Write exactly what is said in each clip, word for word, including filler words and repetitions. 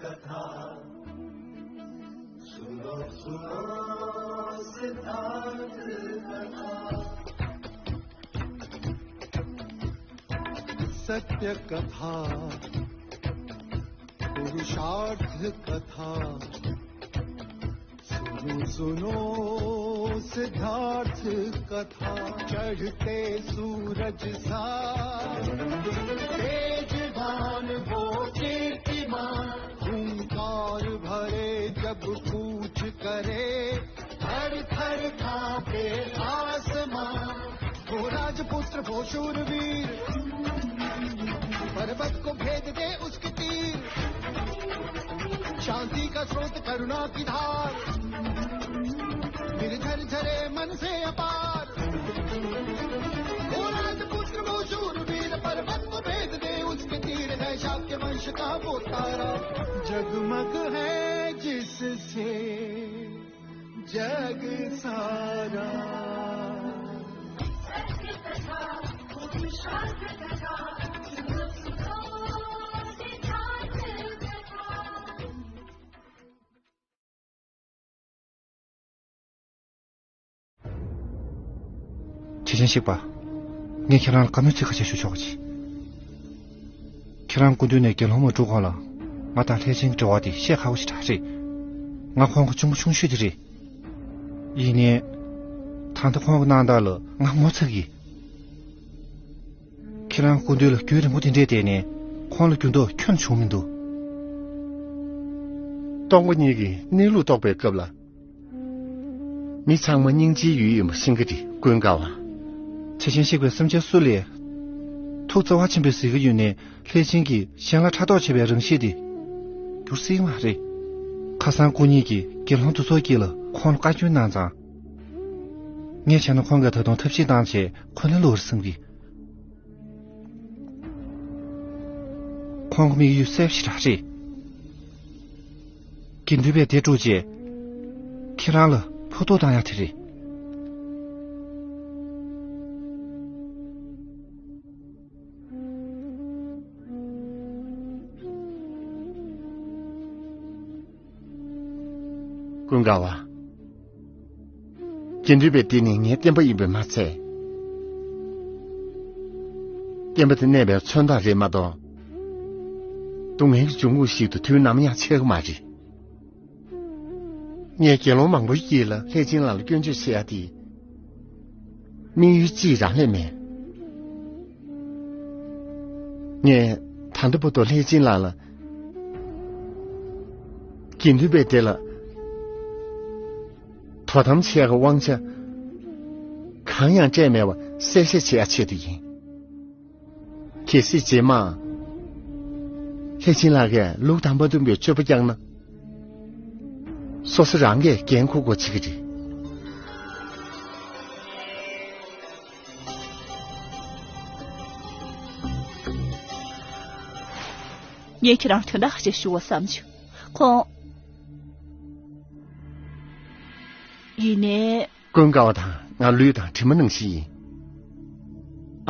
कथा सुनो सुनो सिद्धांत कथा। सत्य कथा पुरुषार्थ कथा सुनो सुनो सिद्धार्थ कथा। चढ़ते सूरज सा तेजवान वो कीर्तिमान। हुंकार भरे जब कूच करे थर थर कांपे आसमान। वो राजपुत्र वो शूरवीर पर्वत को भेद दे उसके तीर। शांति का स्रोत करुणा की धार निर्झर झरे मन से अपार। वो राजपुत्र वो शूरवीर पर्वत को भेद दे उसके तीर है शाक्य वंश का वो तारा। जगमग है जिससे जग सारा। བྱས་ཙང་གཅིག་པ། ངས་ཁྱེད་རང་ལ་བཀའ་མོལ་ཚིག་ཁ་ཤས་ཞུ་ཆོག་གི། ཁྱེད་རང་སྐུ་མདུན་ནས་དགེ་སློང་མ་སྒྲུབ་གོང་ལ། ང་དང་ལྷས་སྦྱིན་འབྲེལ་བ་དེ་བཤད་ཁག་པོ་ཞིག་རང་རེད། ང་ཁོང་གི་གཅུང་མོ་ཆུང་ཤོས་དེ་རེད། ཡིན་ནའི། ད་ལྟ་ཁོང་གི་གནང་སྟངས་ལ་ང་ངོ་ཚ་གི། ཁྱེད་རང་སྐུ་མདུན་ལ་རྒྱུན་རིང་པོ་དེ་འདྲས་བསྡད་ནས་ཁོང་ལ་འགྱུར་ལྡོག་ཁྱོན་བྱུང་མི་འདུག། སྟོང་པ་ཉིད་ཀྱི་གནས་ལུགས་རྟོགས་པའི་སྐབས་ལ། མི་ཚང་མ་སྙིང་རྗེའི་ཡུལ་ཡིན་པ་ཤེས་ཀྱི་རེད། ཀུན་དགའ་བ། བྱས་ཙང་གཅིག་པའི་སེམས་ཅན་སུ་ལས། ཐུགས་བརྩེ་བ་ཆེན་པོས་གཟིགས་ཀྱི་ཡོད་ནའི་ལྷས་སྦྱིན་གྱིས་གཞན་ལ་ཕྲག་དོག་བྱེད་པའི་རང་གཤིས་དེ། འགྱུར་སྲིད་མ་རེད། ཁ་སང་སྐུ་ཉིད་ཀྱིས་དགེ་སློང་དེ་ཚོའི་དཀྱིལ་ལ་ཁོང་ལ་བཀའ་བཀྱོན་གནང་ཙང་། ངས་བྱས་ན་ཁོང་གིས་ད་དུང་ཐབས་ཤེས་བཏང་བྱས་ཁོ་ན་ལོག་རེད་བསམ་གི། ཁོང་གི་དམིགས་ཡུལ་གསལ་པོ་ཞེ་དྲག་རེད། དགེ་འདུན་པས་དེ་དཀྲུགས་རྗེས། ཁྱེད་རང་ལ་ཕོག་ཐུག་བཏང་ཡག་དེ་རེད། ཀུན་དགའ་བ། དགེ་འདུན་པས་འདི་ནི་ངའི་བསྟན་པ་ཡིན་པས་མ་ཚད། བསྟན་པ་དེ་གནས་པའི་མཚོན་རྟགས་རེད་མ་གཏོགས། སྡུག་བསྔལ་གྱི་འབྱུང་ཁུངས་ཤིག་ཏུ་དུས་ནམ་ཡང་ཆགས་ཀྱི་མ་རེད། ངས་དགེ་སློང་མང་པོའི་དཀྱིལ་ལ་ལྷས་སྦྱིན་ལགས་ལ་སྐྱོན་བརྗོད་བྱེད་ཡ་དེ། དམིགས་ཡུལ་གཅིག་རང་ལས་མེད། ངས་ད་ལྟ་བར་དུ་ལྷས་སྦྱིན་ལགས་ལ་དགེ་འདུན་པས་དེ་ལ་དོ་དམ་བྱེད་ཡག་གི་དབང་ཆ་གང་ཡང་སྤྲད་མེད་པ་གསལ་བཤད་བྱེད་ཡག་ཆེད་དུ་ཡིན། གལ་སྲིད་རྗེས་མ་ལྷས་སྦྱིན་ལགས་ཀྱིས་ལུགས་དང་མ་མཐུན་པའི་སྤྱོད་པ་བསྐྱངས་ན། སོ་སོ་རང་གིས་འགན་འཁུར་དགོས་བྱེད་ཀྱི་རེད། ངས་ཁྱེད་རང་དོན་དག་ཅིག་ཞུ་བ་བསམ་བྱུང་། ཁོང་། ཡིན་ནའི། ཀུན་དགའ་བ་དང་ང་ལུས་དང་གྲིབ་མ་ནང་བཞིན་ཡིན།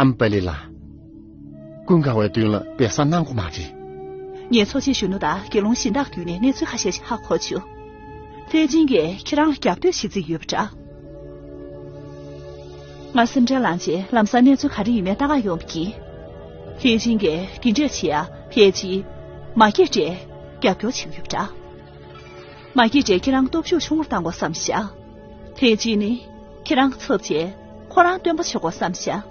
ཨམ་པ་ལི་ལགས། ཀུན་དགའ་བའི་མདུན་ལ་སྦས་གསང་གནང་དགོས་མ་རེད། ངས་འཚོ་བྱེད་གཞོན་ནུ་དང་དགེ་སློང་གཞན་དག་མདུན་ནས་གནས་ཚུལ་ཁ་ཤས་ཤིག་ཧ་གོ་བྱུང་། ལྷས་སྦྱིན་གྱིས་ཁྱེད་རང་ལ་རྒྱབ་གཏོད་བྱེད་རྩིས་ཡོད་པ་འདྲ། ང་སེམས་ཁྲལ་ལངས་རྗེས་ལམ་སང་གནས་ཚུལ་ག་རེ་ཡིན་མིན་ལྟ་ག་ཡོང་བ་ཡིན། ལྷས་སྦྱིན་གྱིས་འདི་འདྲས་བྱེད་ཡ་ཕལ་ཆེར་མ་སྐྱེས་དགྲས་རྒྱབ་སྐྱོར་བྱེད་ཀྱི་ཡོད་པ་འདྲ། མ་སྐྱེས་དགྲས་ཁྱེད་རང་སྟོབས་ཤུགས་ཆུང་རུ་བཏང་དགོས་བསམ་བཞག། ལྷས་སྦྱིན་ནི་ཁྱེད་རང་ཚབ་བྱས་ཁོ་རང་སྟོན་པ་བྱེད་དགོས་བསམ་བཞག།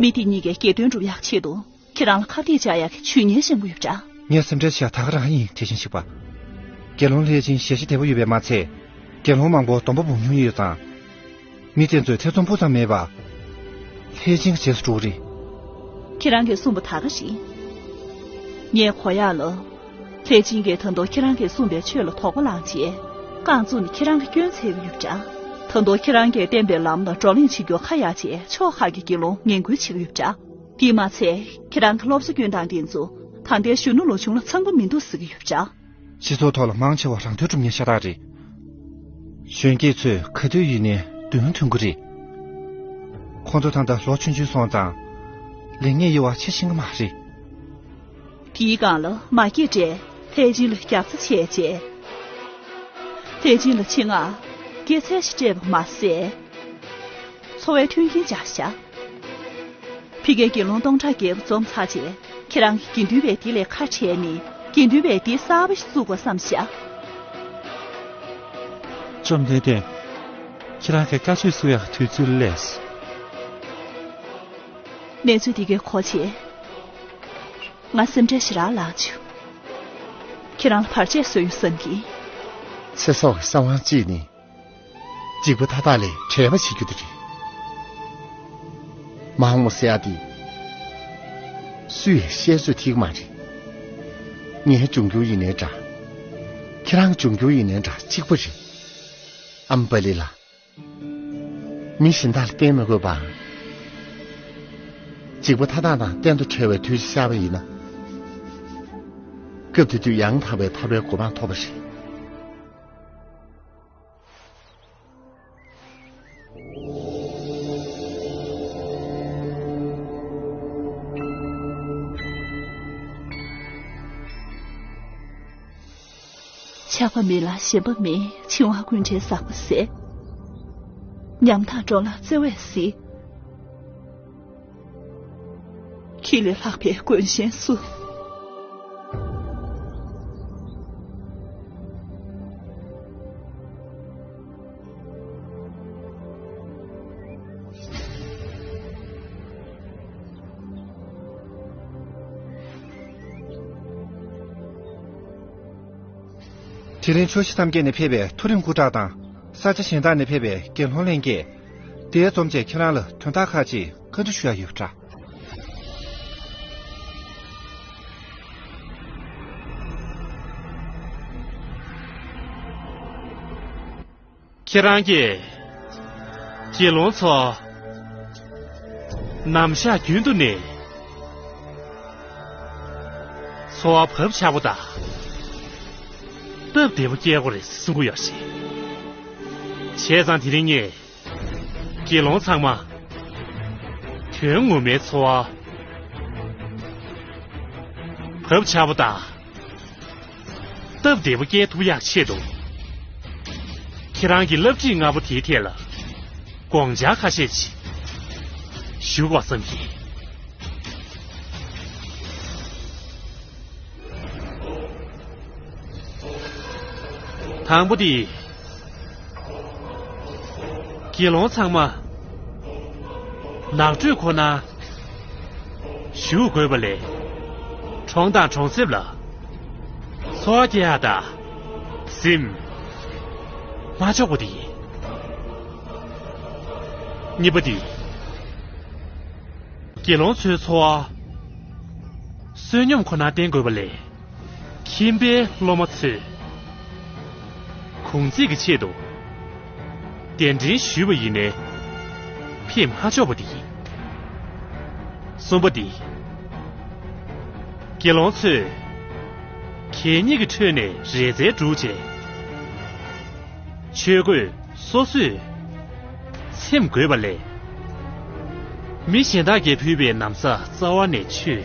མི་དེ་གཉིས་ཀའི་རྒྱལ་དོན་སྒྲུབ་ཡག་ཆེད་དུ། ཁྱེད་རང་ལ་ཁ་གཏད་བཅག་ཡག་གི་ཇུས་ངན་བཤམས་ཀྱི་ཡོད་པ་འདྲ། ངས་སེམས་ཁྲལ་བྱེད་ཡག་ད་ག་རང་ཡིན། དེ་བཞིན་གཤེགས་པ། དགེ་སློང་ལྷས་སྦྱིན་ཞལ་བཞེས་བདེ་པོ་ཡོད་པས་མ་ཚད། དགེ་སློང་མང་པོ་སྡོམ་པ་འབུལ་མྱོང་ཡོད་ཙང་། མི་དེ་ཚོས་ཐེ་ཚོམ་སྤུ་ཙམ་མེད་པར། ལྷས་སྦྱིན་གྱི་རྗེས་སུ་འགྲོ་གི་རེད། ཁྱེད་རང་གིས་གསུངས་པ་ད་ག་རེད། ངས་གོ་ཡག་ལ། ལྷས་སྦྱིན་གྱིས་ད་དུང་ཁྱེད་རང་གིས་གསུངས་པའི་ཆོས་ལ་དོགས་པ་ལངས་རྗེས། རྐང་བཙུགས་ནས་ཁྱེད་རང་གི་སྐྱོན་འཚོལ་གྱི་ཡོད་པ་འདྲ། ད་དུང་ཁྱེད་རང་གིས་བསྟན་པའི་ལམ་ལ་བགྲོ་གླེང་བྱེད་རྒྱུར་ཁ་གཡར་རྗེས་ཕྱོགས་ཁག་གི་དགེ་སློང་ངན་སྐུལ་བྱེད་ཀྱི་ཡོད་པ་འདྲ། དེས་མ་ཚད་ཁྱེད་རང་གི་སློབ་གསོ་སྐྱོན་སྟངས་དེ་ཚོ་ད་ལྟའི་གཞོན་ནུ་ལོ་ཆུང་ལ་འཚམ་པོ་མི་འདུག་ཟེར་གྱི་ཡོད་པ་འདྲ། སྤྱི་ཚོགས་ཐོག་ལ་མང་ཆེ་བ་རང་དོན་སྒྲུབ་མཁན་ཤ་སྟག་རེད། གཞོན་སྐྱེས་ཚོས་ག་དུས་ཡིན་ནའི་མདུན་ཐོན་གྱི་རེད། ཁོང་ཚོ་ད་ལྟ་ལོ་ཆུང་ཆུང་སོང་ཙང་། ལེགས་ཉེས་དབྱེ་བ་ཕྱེ་ཤེས་ཀྱི་མ་རེད། དེའི་སྒང་ལ་མ་སྐྱེས་དགྲས་ ལྷས་སྦྱིན་ལ་རྒྱབ་རྩ་བྱས་རྗེས། ལྷས་སྦྱིན་ལ་ཆེད་མངགས་སྐྱེད་ཚལ་ཞིག་སྤྲད་པ་མ་ཟད། འཚོ་བའི་མཐུན་རྐྱེན་སྦྱར་བཞག་ཕ་གིའི་དགེ་སློང་སྟོང་ཕྲག་བརྒྱད་པོ་འཛོམས་ཚར་རྗེས། ཁྱེད་རང་གིས་དགེ་འདུན་པའི་སྡེ་ལས་ཁ་བྲལ་ནས་དགེ་འདུན་པའི་སྡེ་གསར་པ་ཞིག་བཙུགས་དགོས་བསམ་བཞག་བཅོམ་ལྡན་འདས། ཁྱེད་རང་གིས་བཀའ་ཆོས་གསུང་ཡག་དུས་ཚོད་སླེབས། གནས་ཚུལ་འདི་གའི་གོ་རྗེས། ང་སེམས་ཁྲལ་ཞེ་དྲག་ལངས་བྱུང་། ཁྱེད་རང་ལ་བར་ཆད་བཟོས་ཡོད་བསམ་གྱི། ཚེ་སྲོག་གི་གསང་བ་གཅིག་ནི། འཇིགས་པ་མཐའ་དག་ལས་བྲལ་བ་བྱེད་རྒྱུ་དེ་རེད། མ་འོངས་པ་ཟེར་ཡ་དེ། སུས་བཤད་ཚོད་ཐིག་མ་རེད། ངའི་འབྱུང་འགྱུར་ཡིན་ནའི་འདྲ། ཁྱེད་རང་འབྱུང་འགྱུར་ཡིན་ནའི་འདྲ་གཅིག་པ་རེད། ཨམ་པ་ལི་ལགས། མི་གཞན་དག་ལ་བརྟེན་མི་དགོས་པ། འཇིགས་པ་མཐའ་དག་དང་གཏན་དུ་བྲལ་བའི་དུས་ཤར་བ་ཡིན་ན། སྐབས་དེ་དུས་ཡང་དག་པའི་ཐར་པའི་གོ་འཕང་ཐོབ་པ་རེད། ཆགས་པ་མེད་ལ་ཞེན་པ་མེད། འཆིང་བ་ཀུན་བྲལ་ཟག་པ་ཟད། ཉམ་ཐག་འགྲོ་ལ་བརྩེ་བས་གཟིགས། ཁྱེད་ལས་ལྷག་པའི་མགོན་གཞན་སུ། དེ་རིང་ཕྱོགས་བཞི་མཚམས་བརྒྱད་ནས་ཕེབས་པའི་མཐོ་རིམ་སྐུ་དྲག་དང་ས་ཆ་གཞན་དག་ནས་ཕེབས་པའི་དགེ་སློང་ལྷན་རྒྱས། དེ་འཛོམས་བྱས་ཁྱེད་རང་ལ་དོན་དག་ཁག་ཅིག་བཀའ་འདྲི་ཞུ་ཡ་ཡོད་པ་འདྲ། ཁྱེད་རང་གིས་དགེ་སློང་ཚོ་ནམ་ཞག་རྒྱུན་དུ་ནས་འཚོ་བ་བབ་ཆགས་པོ་དང་སྟབས་བདེ་པོ་སྐྱེལ་དགོས་རེད་གསུང་གི་ཡོད་རེད། བྱས་ཙང་དེ་རིང་ངས། དགེ་སློང་ཚང་མ། དོན་ངོ་མའི་འཚོ་བ། བབ་ཆགས་པོ་དང་། སྟབས་བདེ་པོ་སྐྱེལ་ཐུབ་ཡག་ཆེད་དུ། ཁྱེད་རང་གི་བསླབ་ཁྲིད་ལྔ་པོ་དེའི་ཐད་ལ། དགོངས་འཆར་ཁ་ཤས་ཤིག་ཞུ་དགོས་བསམ་གྱི། དང་པོ་དེ། དགེ་སློང་ཚང་མ། ནགས་ཁྲོད་ཁོ་ན། བཞུགས་དགོས་པ་ལས། གྲོང་དང་གྲོང་གསེབ་ལ། འཚོ་བ་སྐྱེལ་ཡག་དང་། གཟིམ། མ་འཇོག་པ་དེ་ཡིན། གཉིས་པ་དེ། དགེ་སློང་ཚོའི་འཚོ་བ། བསོད་སྙོམས་ཁོ་ན་བསྟེན་དགོས་པ་ལས། ཁྱིམ་པའི་སློབ་མ་ཚོས་གུང་ཚིགས་ཀྱི་ཆེད་དུ་གདན་འདྲེན་ཞུས་པ་ཡིན་ནའི་ཕེབས་མ་ཆོག་པ་དེ་ཡིན། གསུམ་པ་འདི། དགེ་སློང་ཚོས་གད་སྙིགས་ཀྱི་ཁྲོད་ནས་རེ་རྩལ་སྒྲུག་བྱས། ཆོས་གོས་སོ་སོས་འཚེམ་དགོས་པ་ལས། མི་གཞན་དག་གིས་ཕུལ་བའི་ན་བཟའ་རྩ་བ་ནས་མཆོད་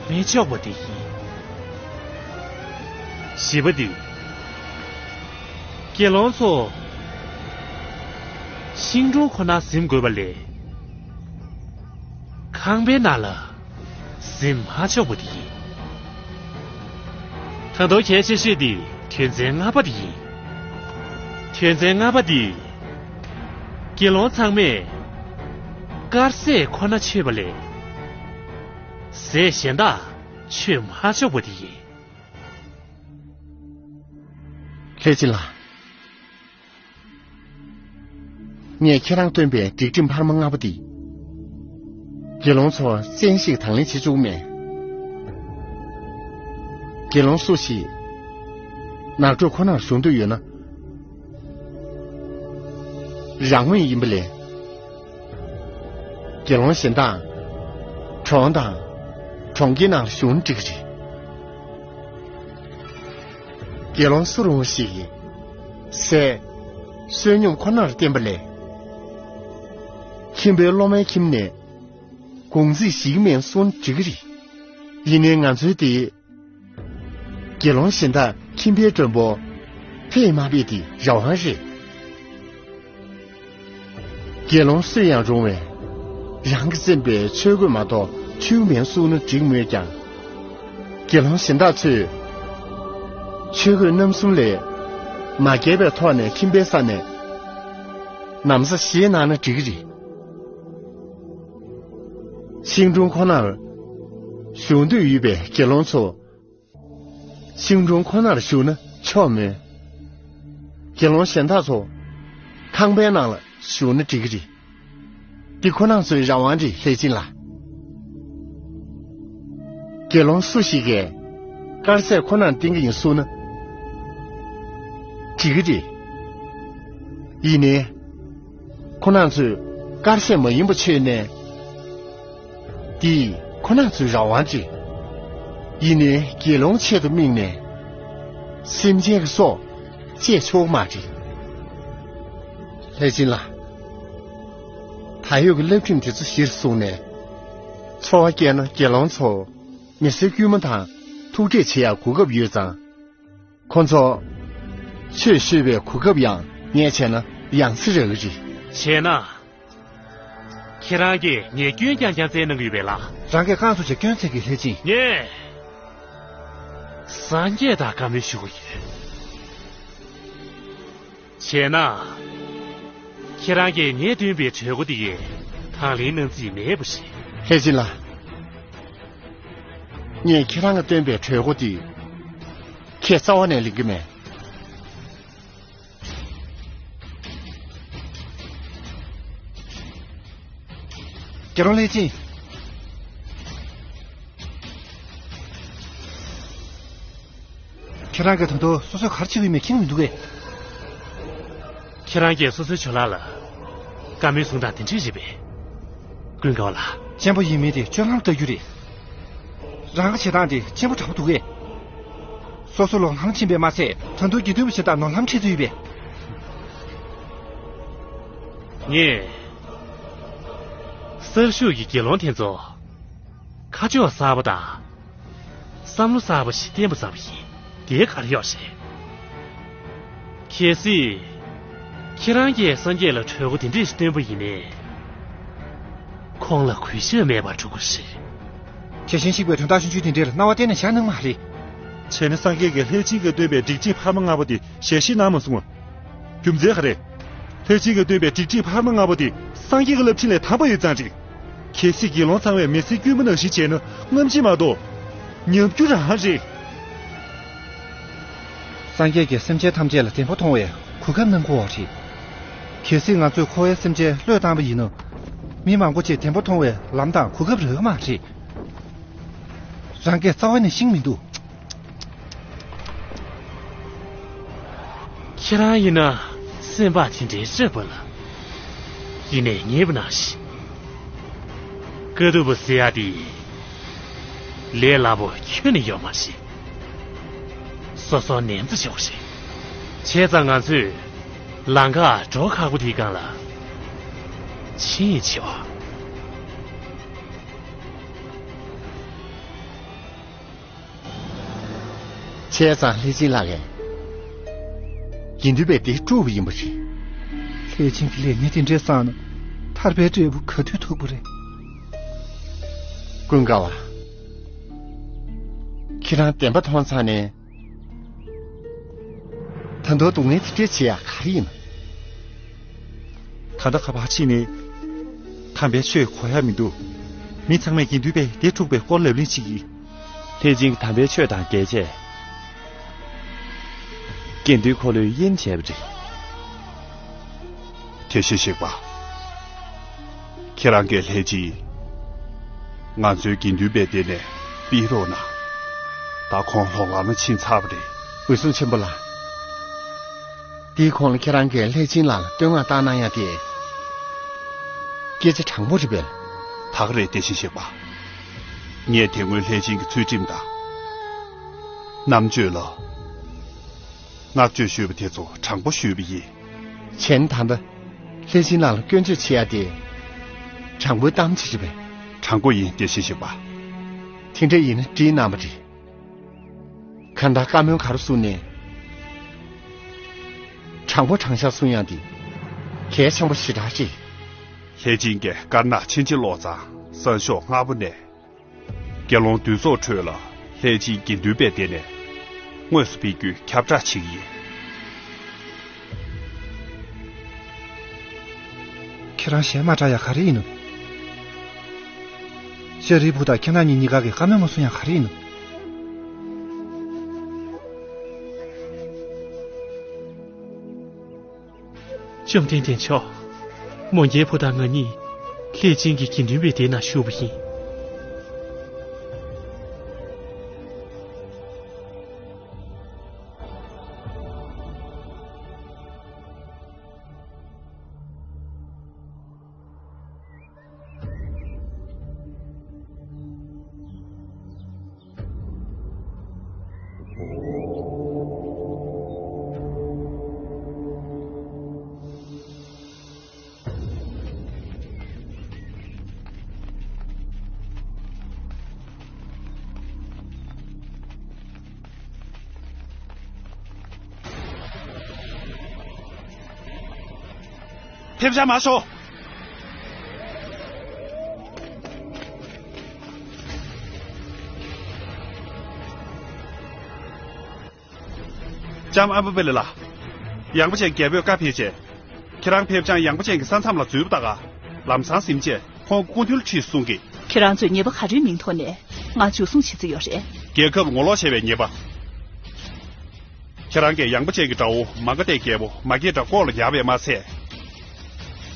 མི་ཆོག་པ་དེ་ཡིན། བཞི་པ་འདི། དགེ་སློང་ཚོ། ཤིང་དྲུང་ཁོ་ན་གཟིམ་དགོས་པ་ལས། ཁང་པའི་ནང་ལ། གཟིམ་མ་ཆོག་པ་དེ་ཡིན། ད་དུང་གལ་ཆེ་ཤོས་དེ་དོན་ཚན་ལྔ་པ་དེ་ཡིན། དོན་ཚན་ལྔ་པ་དེ། དགེ་སློང་ཚང་མས་དཀར་ཟས་ཁོ་ན་མཆོད་པ་ལས། ཟས་གཞན་དག་མཆོད་མ་ཆོག་པ་དེ་ཡིན། ལྷས་སྦྱིན་ལགས། ངས་ཁྱེད་རང་བཏོན་པའི་སྒྲིག་ཁྲིམས་འཕར་མ་ལྔ་པོ་འདི། དགེ་སློང་ཚོ་བཙན་ཞིག་དང་ལེན་བྱེད་བཅུག་མེད། དགེ་སློང་སུ་ཞིག་ནགས་ཁྲོད་ཁོ་ནར་བཞུགས་འདོད་ཡོད་ན། རང་མོས་ཡིན་པ་ལས། དགེ་སློང་གཞན་དག་གྲོང་དང་གྲོང་ཁྱེར་ནང་ལ་བཞུགས་ན་འགྲིག་གི་རེད། དགེ་སློང་སུ་རུང་བ་ཞིག་གིས་ཟས་བསོད་སྙོམས་ཁོ་ནར་བརྟེན་པ་ལས། ཁྱིམ་པའི་སློབ་མའི་ཁྱིམ་ནས་གུང་ཚིགས་ཞིག་མེད་གསུང་འགྲིག་གི་རེད། ཡིན་ནའི་ང་ཚོའི་དེ། དགེ་སློང་གཞན་དག་ཁྱིམ་པའི་མགྲོན་པོ་ཕེབས་མ་ཕེབས་དེ་རང་དབང་རེད། དགེ་སློང་སུ་ཡང་རུང་བས་རང་གིས་བཙེམས་པའི་ཆོས་གོས་མ་གཏོགས་ཆུ་མིན་བསྲུབས་ན་འགྲིག་མོད་ཀྱང་། དགེ་སློང་གཞན་དག་ཚོས་ཆོས་གོས་རྣམ་གསུམ་ལས་མ་བརྒལ་བའི་ཐོག་ནས་ཁྱིམ་པའི་ས་ནས་ན་བཟའ་བཞེས་གནང་ན་འགྲིག་གི་རེད། ཤིང་དྲུང་ཁོ་ནར་བཞུགས་འདོད་ཡོད་པའི་དགེ་སློང་ཚོ། ཤིང་དྲུང་ཁོ་ནར་བཞུགས་ན་ཆོག་མོད། དགེ་སློང་གཞན་དག་ཚོ་ཁང་པའི་ནང་ལ་བཞུགས་ན་འགྲིག་གི་རེད། འདི་ཁོ་རང་ཚོའི་རང་དབང་རེད། ལྷས་སྦྱིན་ལགས། དགེ་སློང་སུ་ཞིག་གིས་དཀར་ཟས་ཁོ་ནར་བསྟེན་གྱི་ཡིན་གསུངས་ན་འགྲིག་གི་རེད། ཡིན་ནའི་ཁོ་རང་ཚོས་དཀར་ཟས་མ་ཡིན་པ་མཆོད་ནས། འདི་ཁོ་རང་ཚོའི་རང་དབང་རེད། ཡིན་ནའི་དགེ་སློང་ཆེད་དུ་དམིགས་ནས་སེམས་ཅན་གྱི་སྲོག་བཅད་ཆོག་མ་རེད། ལྷས་སྦྱིན་ལགས། ད་ཡོད་ཀྱི་བསླབ་ཁྲིམས་དེ་ཚོ་གཞིར་བཟུང་ནས་འཚོ་བ་སྐྱེལ་ན་དགེ་སློང་ཚོ་མི་སེར་དཀྱུས་མ་དང་ཐུག་འཕྲད་བྱེད་ཡག་གོ་སྐབས་ཡོད་ཙང་། ཁོ་ཚོ་ཆོས་ཞུ་བའི་གོ་སྐབས་ཡང་ངས་བྱས་ན་ཡང་སེ་རག་གི་རེད། བྱས་ན། ཁྱེད་རང་གིས་ངས་སྐྱོན་རྐྱང་རྐྱང་བཙལ་གནང་གི་ཡོད་པས་ལགས། རང་གིས་རྐང་ཚུགས་ཀྱི་སྐྱོན་བཙལ་གྱི་ལྷས་སྦྱིན། ངས་སངས་རྒྱས་དང་བཀའ་མོལ་ཞུ་གི་ཡོད། བྱས་ན། ཁྱེད་རང་གིས་ངས་བཏོན་པའི་གྲོས་འགོ་དེ་ཡིས་དང་ལེན་གནང་རྩིས་མེད་པ་རེད། ལྷས་སྦྱིན་ལགས། ངས་ཁྱེད་རང་གིས་བཏོན་པའི་གྲོས་འགོ་དེ་ཁས་རྩ་བ་ནས་ལེན་གྱི་མེད། དགེ་སློང་ལྷས་སྦྱིན། ཁྱེད་རང་གིས་ད་དུང་སོ་སོས་ག་རེ་བྱེད་ཀྱི་ཡོད་མེད་མཁྱེན་གྱི་མི་འདུག་གས། ཁྱེད་རང་གིས་སོ་སོའི་ཇོ་ལགས་ལ་བཀའ་མོལ་གསུང་སྟངས་དེ་འདྲས་རེད་པས། ཀུན་དགའ་བ་ལགས། གཅེན་པོ་ཡིན་མིན་དེ་སྤྱོད་ལམ་ལྟ་རྒྱུ་རེད། རང་གི་བྱེད་སྟངས་དེ་གཅེན་པོ་དྲག་པོ་འདུག་གས། སོ་སོ་ལོག་ལམ་ཕྱིན་པས་མ་ཚད་ད་དུང་དགེ་འདུན་པ་གཞན་དག་ནོར་ལམ་ཁྲིད་ཚུལ་ཡོད་པས། ངས་གསར་ཞུགས་ཀྱི་དགེ་སློང་དེ་ཚོ་ཁ་ཕྱོགས་གསར་པ་དང་། བསམ་བློ་གསར་པ་ཞིག་བསྟན་པ་ཙམ་ཡིན། དེ་ག་རེ་ཡོད་རེད། གལ་སྲིད། ཁྱེད་རང་གིས་སངས་རྒྱས་ལ་གྲོས་འགོ་དེ་འདྲས་ཤིག་བཏོན་པ་ཡིན་ནའི། ཁོང་ལ་གུས་ཞབས་མེད་པར་འགྲོ་གི་རེད། དེ་བཞིན་གཤེགས་པའི་དོན་དག་ཆུང་ཆུང་དེ་འདྲས་ལ་རྣ་བ་གཏད་ནས་བཞག་གནང་མ་རེད། བྱས་ན་སངས་རྒྱས་ཀྱིས་ལྷས་སྦྱིན་གྱིས་བཏོན་པའི་སྒྲིག་ཆས་འཕར་མ་ལྔ་པོ་དེ་ཞལ་བཞེས་གནང་མ་སོང་ངམ། རྒྱུ་མཚན་ག་རེ། ལྷས་སྦྱིན་གྱིས་བཏོན་པའི་སྒྲིག་ཁྲིམས་འཕར་མ་ལྔ་པོ་དེ་སངས་རྒྱས་ཀྱི་བསླབ་ཁྲིམས་ལས་དམ་པ་ཡོད་ཙང་རེད། གལ་སྲིད་དགེ་སློང་ཚང་མས་མི་ཚེ་དཀྱུས་མ་ནང་བཞིན་བྱས་ན་རྔམ་བརྗིད་མ་གཏོགས་ཉམས་རྒུད་རང་རེད། སངས་རྒྱས་ཀྱིས་སེམས་ཅན་ཐམས་ཅད་ལ་བདེན་པ་མཐོང་བའི་གོ་སྐབས་གནང་དགོས་པ་རེད། གལ་སྲིད་ང་ཚོས་འཁོར་བའི་སེམས་ཅན་བློས་བཏང་བ་ཡིན་ན། མི་མང་པོ་ཅིག་བདེན་པ་མཐོང་བའི་ལམ་དང་གོ་སྐབས་རག་གི་མ་རེད། རང་སྐད་རྩ་བ་ནས་ཤེས་མི་འདུག་ཁྱེད་རང་ཡིན་ན་སེམས་པ་དེ་འདྲའི་སྐྱོ་པོ་ལ། ཡིན་ནའི་ངེས་པ་ནང་བཞིན། དཀའ་སྡུག་པོ་ཟེར་ཡ་དེ་ལས་སླ་པོ་ཁྱོན་ནས་ཡོད་མ་རེད། སོ་སོ་ནན་ཙམ་ཞོག་ཞིག་བྱས་ཙང་ང་ཚོས་ལམ་ཁ་འགྲོ་ཁག་པོ་དེའི་སྒང་ལ་ཕྱིན་ཆེ་བ། བྱས་ཙང་ལྷས་སྦྱིན་ལགས་ཀྱིས་དགེ་འདུན་པས་དེ་དཀྲུགས་པ་ཡིན་པ་རེད། ལྷས་སྦྱིན་གྱི་ལས་ངན་དེ་འདྲས་བསགས་ན་ཐར་པའི་འབྲས་བུ་ག་དུས་ཐོབ་ཀྱི་རེད། ཀུན་དགའ་བ། ཁྱེད་རང་བདེན་པ་མཐོང་ཚར་ནས། ད་དུང་སྡུག་བསྔལ་དེ་འདྲས་བྱེད་ཡག་ག་རེ་ཡིན་ནམ། ད་ལྟ་ཁ་པར་ཕྱིན་ནས། དམ་པའི་ཆོས་གོ་ཡག་མི་འདུག་མི་ཚང་མས་དགེ་འདུན་པས་དེ་དཀྲུགས་པའི་སྐོར་ལབ་གླེང་བྱེད་ཀྱི། ལྷས་སྦྱིན་གྱིས་དམ་པའི་ཆོས་དང་འགལ་བྱས། དགེ་འདུན་འཁོར་ལོས་དབྱེན་བྱས་པ་རེད། དེ་བཞིན་གཤེགས་པ། ཁྱེད་རང་གིས་ལྷས་སྦྱིན་ང་ཚོའི་དགེ་འདུན་པའི་སྡེ་ནས་ཕུད་རོགས་གནང་། ད་ཁོང་ལོག་ལམ་ལ་ཕྱིན་ཚར་བ་རེད། འོད་སྲུང་ཆེན་པོ་ལགས། དེའི་གོང་ལ་ཁྱེད་རང་གིས་ལྷས་སྦྱིན་ལགས་ལ་བསྟོད་བསྔགས་བཏང་གནང་ཡ་དེ། སྐད་ཆ་དྲང་པོ་རེད་པས། ད་ག་རེད། དེ་བཞིན་གཤེགས་པ། ངས་དེ་སྔོན་ལྷས་སྦྱིན་གྱི་ཚུལ་ཁྲིམས་དང་། རྣམ་དཔྱོད་ལ། བསྔགས་བརྗོད་ཞུས་པ་དེ་ཚོ་དྲང་པོ་ཞུས་པ་ཡིན། བྱས་ན་ད་ལྟ་ལྷས་སྦྱིན་ལགས་ལ་སྐྱོན་བརྗོད་བྱེད་ཡ་དེ། དྲང་པོའི་གཏམ་ཅིག་རེད་པས། དྲང་པོ་ཡིན། དེ་བཞིན་གཤེགས་པ། དེ་འདྲ་ཡིན་ན་འགྲིག་གནང་བ་རེད། ད་ལྟ་བཀའ་མོལ་ག་རེ་གསུང་ནས། དྲང་པོ་དྲང་བཞག་གསུང་ཡག་འདི་གལ་ཆེན་པོ་ཞེ་དྲག་རེད། ལྷས་སྦྱིན་གྱིས་དཀར་ནག་ཕྱིན་ཅི་ལོག་ཙང་སང་ཞོགས་སྔ་པོ་ནས། དགེ་སློང་འདུས་ཚོགས་ཁྲོད་ལ་ལྷས་སྦྱིན་དགེ་འདུན་པའི་སྡེ་ནས་དངོས་སུ་ཕེབས་རྒྱུའི་ཁྱབ་བསྒྲགས་བྱེད་ཀྱི་ཡིན། ཁྱེད་རང་གཞས་མ་འཁྲབ་ཡག་ག་རེ་ཡིན་ནམ། ཤཱ་རིའི་བུ་དང་ཁྱེད་རང་གཉིས་གཉིས་ཀ་གིས་བཀའ་མོལ་མ་གསུང་ཡག་ག་རེ་ཡིན་ནམ། བཅོམ་ལྡན་འདས་མཆོག། མོ་རྒྱལ་པོ་དང་ང་གཉིས་ལྷས་སྦྱིན་གྱི་དགེ་འདུན་པའི་སྡེ་ན་ཞུགས་པ་ཡིན། ཕེབས་བཞག་མ་ཤོག། ལྕམ་ཨམ་བི་པ་ལི་ལགས། ཡངས་པ་ཅན་རྒྱལ་པོས་བཀའ་ཕེབས་རྗེས། ཁྱེད་རང་ཕེབས་བྱང་ཡངས་པ་ཅན་གྱི་ས་མཚམས་ལ་འཛུལ་བ་ད་ག་ལམ་སང་ཟིན་རྗེས་ཁོང་སྐུ་མདུན་ལ་ཁྲིད་གསུང་གི། ཁྱེད་རང་ཚོས་ཉེས་པ་ག་རེའི་མིང་ཐོག་ནས་ང་འཇུ་བཟུང་བྱེད་རྩིས་ཡོད་རེད། རྒྱལ་ཁབ་ངོ་ལོག་བྱས་པའི་ཉེས་པ། ཁྱེད་རང་གིས་ཡངས་པ་ཅན་གྱི་དགྲ་བོ་མ་ག་དྷའི་རྒྱལ་པོ་མ་སྐྱེས་དགྲ་ལྐོག་ལ་ཉར་བས་མ་ཚད།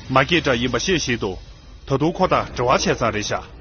མ་སྐྱེས་དགྲ་ཡིན་པ་ཤེས་བཞིན་དུ་ད་དུང་ཁོ་དང་འབྲེལ་བ་བྱས་ཙང་རེད་ཤག།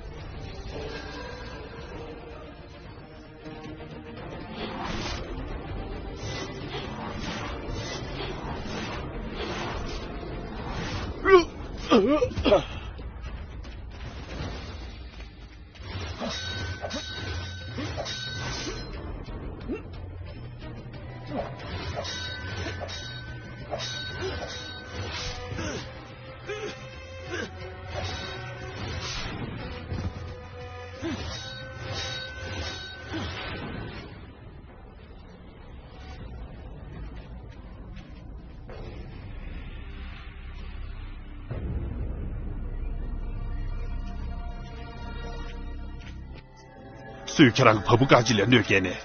སུས་ཁྱེད་རང་གི་བ་སྤུ་རྐང་གཅིག་ལ་གནོད་བསྐྱལ་ནས།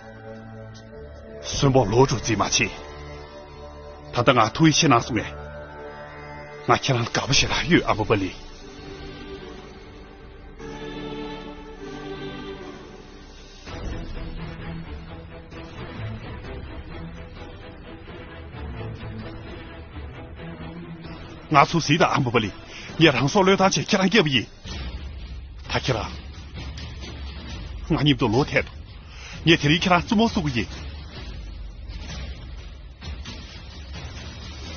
གསོན་པོ་ལོག་འགྲོ་རྩིས་མ་བྱེད། ད་ལྟ་ང་ཐུགས་ཡིད་ཆེས་གནང་སོང་ངས། ང་ཁྱེད་རང་ལ་དགའ་པོ་ཞེ་དྲག་ཡོད། ཨ་མ་པ་ལི། ང་ཚོ་གཟིགས་དང་། ཨ་མ་པ་ལི། ངས་རང་སྲོག་བློས་བཏང་བྱས་ཁྱེད་རང་སྐྱབས་པ་ཡིན། ད་ཁྱེད་རང་ང་མཉམ་དུ་ལོག་ཐད་དོ། ངས་དེ་རིང་ཁྱེད་རང་བཙུན་མོ་བཟོ་གི་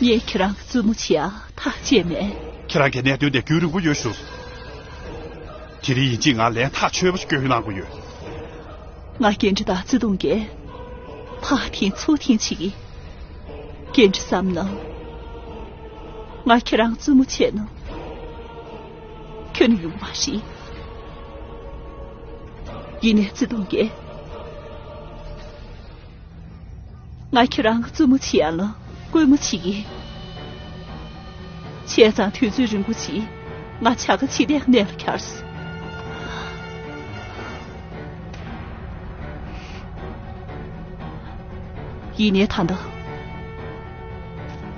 ཡིན། ངས་ཁྱེད་རང་བཙུན་མོ་བྱེད་ཡ་ཐག་བཅད་མེད། ཁྱེད་རང་གི་གནད་དོན་དེ་རྒྱུན་རིང་པོ་ཡོད་ཞུ། དེ་རིང་ཡིན་གཅིག་ང་ལན་ཐག་ཆོད་པོ་ཞིག་སྐྱོན་གནང་དགོས་ཡོད། ང་རྒན་དྲི་དང་བརྩེ་དུང་གིས་ཕར་འཐེན་ཚུར་འཐེན་བྱེད་ཀྱི། རྒན་དྲི་བསམ་ན། ང་ཁྱེད་རང་བཙུན་མོ་བྱས་ན་ཁྱོན་ནས་ཡོང་མ་རེད། ཡིན་ནའི་བརྩེ་དུང་གིས། ང་ཁྱེད་རང་གི་བཙུན་མོ་བྱེད་ཡ་ལ་སྐུལ་མ་བྱེད་ཀྱི། བྱས་ཙང་དུས་ཚོད་རིང་པོ་ཅིག་ང་བྱ་དགའ་བྱེད་བསྡད་གནས་ལ་འཁྱར་སོང་། ཡིན་ནའི་ད་ལྟ་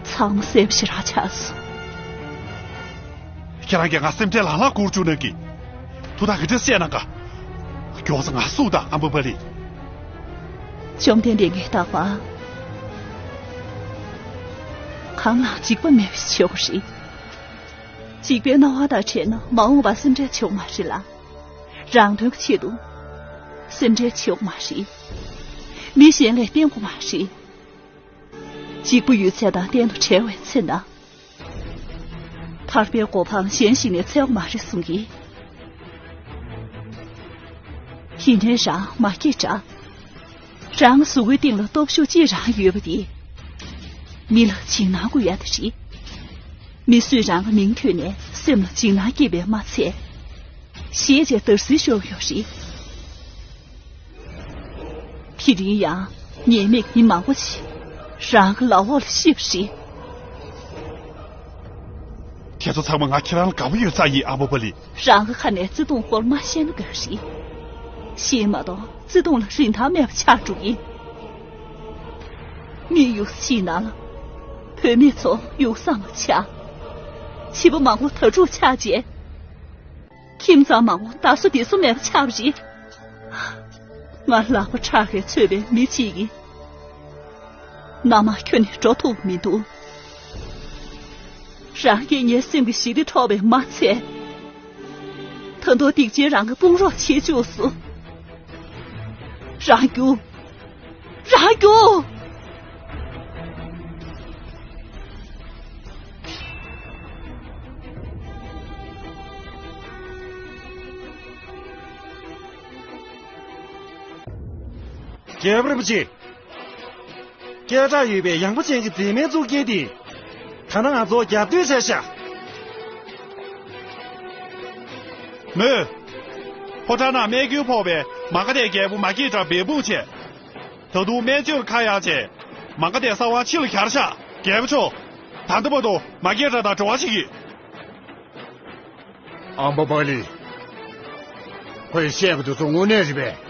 ཚང་མ་གསལ་པོ་ཞེ་དྲག་ཆགས་སོང་། ཁྱེད་རང་གིས་ང་སེམས་ཁྲལ་ལང་ལང་སྐོར་བཅུག་ན་གི། ཐུགས་ཐག་གི་འདྲ་བཤད་ན་དགའ། མགྱོགས་ཙམ་ང་བསུ་དང་ཨ་མ་པ་ལི། བཅོམ་ལྡན་འདས་ངས་རྟག་པར་གང་ལའང་འཇིགས་པ་མེད་པ་ཞིག་བྱེད་དགོས་རེད། འཇིགས་པའི་སྣང་བ་དང་བྲལ་ན་མ་འོངས་པར་སེམས་ཁྲལ་བྱེད་དགོས་མ་རེད་ལ། རང་དོན་གྱི་ཆེད་དུ་སེམས་ཁྲལ་བྱེད་དགོས་མ་རེད། མི་གཞན་ལས་བརྟེན་དགོས་མ་རེད། འཇིགས་པ་ཡོད་ཚད་དང་གཏན་དུ་བྲལ་བའི་ཚེ་ན། ཐར་པའི་གོ་འཕང་གཞན་ཞིག་ནས་འཚོལ་བ་མ་རེད་གསུང་གི། ཡིན་ནའི་རང་མ་སྐྱེས་དགྲ། རང་གཟུགས་པོའི་སྟེང་ལ་སྟོབས་ཤུགས་ཅི་རང་ཡོད་པ་དེ། མི་ལ་འཇིགས་སྣང་དགོས་ཡ་དེ་རེད། མི་སུས་རང་གི་མིང་ཐོས་ནས་སེམས་ལ་འཇིགས་སྣང་སྐྱེས་པས་མ་ཚད། ཞེད་བྱས་འདར་སིག་ཤོར་ཡོད་རེད། དེ་རིང་ཡང་ ཉེས་མེད་མི་མང་པོ་ཞིག་རང་གི་ལག་འོག་ལ་ཤི་བ་རེད། ཁྱེད་ཚོ་ཚང་མ་ང་ཁྱེད་རང་ལ་དགའ་པོ་ཡོད་ས་ཡིན། ཨ་བོ་པ་ལི། རང་གི་ཁ་ནས་བརྩེ་དུང་སྐོར་མ་བཤད་ན་དགའ་རེད། ཤེས་མ་གཏོགས་བརྩེ་དུང་ལ་རིན་ཐང་མེད་པ་ཆགས་འགྲོ་གི། མི་ཡུགས་ཤིག་ནང་ལ་བུད་མེད་ཚོ་ཡུགས་ས་མ་ཆགས། བྱིས་པ་མང་པོ་དྭ་ཕྲུག་ཆགས་རྗེས། ཁྱིམ་ཚང་མང་པོ་བདག་བཟོ་བདེ་བཟོ་མེད་པ་ཆགས་པ་རེད། ང་ལག་པ་ཁྲག་གིས་ཚོས་པའི་མི་གཅིག་གིས། མནའ་མ་ཁྱོན་ནས་འགྲོ་ཐུབ་མི་འདུག་རང་གིས་ངའི་སེམས་ཀྱི་ཞི་བདེ་འཕྲོག་པས་མ་ཚད། ད་དུང་སྡིག་ཅན་རང་གི་དཔུང་རོགས་བྱེད་བཅུག་སོང་། རང་རྒྱུགས། རང་རྒྱུགས། རྒྱལ་པོ་རིན་པོ་ཆེ། སྐད་གྲགས་ཡོད་པའི་ཡངས་པ་ཅན་གྱི་མཛེས་མའི་གཙུག་རྒྱན་དེ། ད་ནི་ང་ཚོ་རྒྱབ་གཏོད་བྱས་ཤག་མོས། ཕོ་བྲང་ནང་རྨས་སྐྱོན་ཕོག་པའི་མ་ག་དྷའི་རྒྱལ་པོ་མ་སྐྱེས་དགྲ་འབད་འབུངས་བྱས། ད་དུང་སྨན་བཅོས་ལ་ཁ་གཡར་བྱས། མ་ག་དྷའི་ས་དབང་ཕྱི་ལ་གྱར་ཤག་རྒྱལ་པོ་མཆོག་ད་ལྟ་བར་དུ་མ་སྐྱེས་དགྲ་དང་འབྲེལ་བ་བྱེད་ཀྱི། ཨམ་བ་པ་ལི། ཁོས་བཤད་པ་དེ་ཚོ་དངོས་གནས་རེད་པས།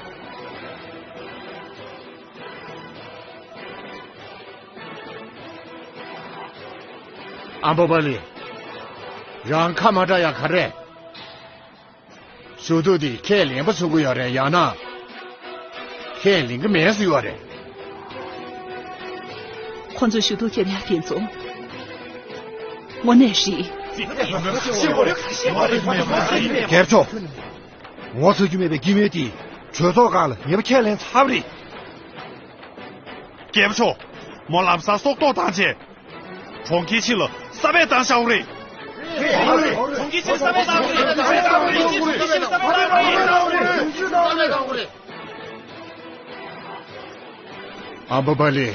ཨམ་བ་པ་ལི། རང་ཁ་མ་གྲག་ཡ་ག་རེ། ཞུ་གཏུག་དེ་ཁས་ལེན་པ་མཚོན་གྱི་ཡོད་རེད། ཡང་ན་ཁས་ལེན་གྱི་མེད་ཟེར་ཡོད་རེད། ཁོ་ཚོས་ཞུ་གཏུག་བརྒྱབ་ཡ་དེ་ཚོ་དངོས་གནས་རེད། རྒྱལ་པོ་མཆོག་ངོ་ཚ་རྒྱུ་མེད་པའི་སྐྱེ་དམན་དེས་གྲོས་ཚོགས་སྒང་ལ་ཉེས་པ་ཁས་ལེན་ཚར་བ་རེད། རྒྱལ་པོ་མཆོག་མོ་ལམ་སང་སྲོག་ཐོག་བཏང་རྗེས། གྲོང་ཁྱེར་ཕྱི་ལ་ས་བོན་བཏང་བཞག་པ་རེད། གྲོང་ཁྱེར་ཕྱི་ལ་ས་བོན་བཏང་བ་རེད། གྲོང་ཁྱེར་ཕྱི་ལ་ས་བོན་བཏང་བ་རེད། ཨམ་བ་པ་ལི།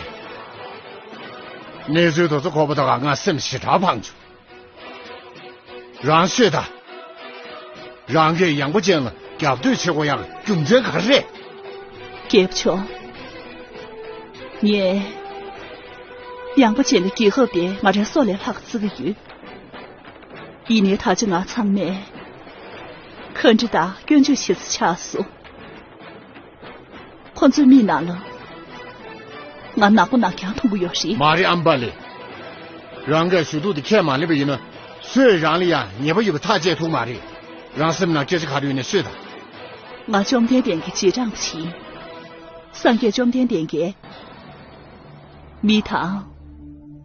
གནས་ཚུལ་དེ་ཚོ་གོ་བ་དང་ང་སེམས་ཞེ་དྲག་ཕངས་བྱུང་། རང་ཤོད་དང་། རང་གིས་ཡངས་པ་ཅན་ལ་རྒྱབ་གཏོད་བྱེད་དགོས་ཡག་རྒྱུ་མཚན་ག་རེ་རེད། རྒྱལ་པོ་མཆོག་ངས་ཡངས་པ་ཅན་གྱི་རྒྱལ་ཁབ་དེ་ང་རའི་སྲོག་ལས་ལྷག་བརྩི་གི་ཡོད། ཡིན་ནའི་ད་ཆ་ང་ཚང་མས་ཁ་འདྲི་དང་སྐྱོན་བརྗོད་བྱེད་ས་ཆགས་སོང་། ཁོ་ཚོའི་མིག་ནང་ལ་ང་ནག་པོ་ནག་རྐྱང་མཐོང་གི་ཡོད་རེད། མ་རེད་ཨམ་བ་ལི། རང་གིས་ཞུ་གཏུག་དེ་ཁས་མ་ལེན་པ་ཡིན་ན། སུས་རང་ལ་ཡང་ཉེས་པ་ཡོད་པ་ཐག་བཅད་ཐུབ་མ་རེད། རང་སེམས་ནང་སྐད་ཆ་ག་རེ་ཡོད་ན་ཤོད་དང་། ང་བཅོམ་ལྡན་འདས་ཀྱི་རྗེས་འབྲང་པ་ཞིག་ཡིན། སངས་རྒྱས་བཅོམ་ལྡན་འདས་ཀྱིས། མི་དང་།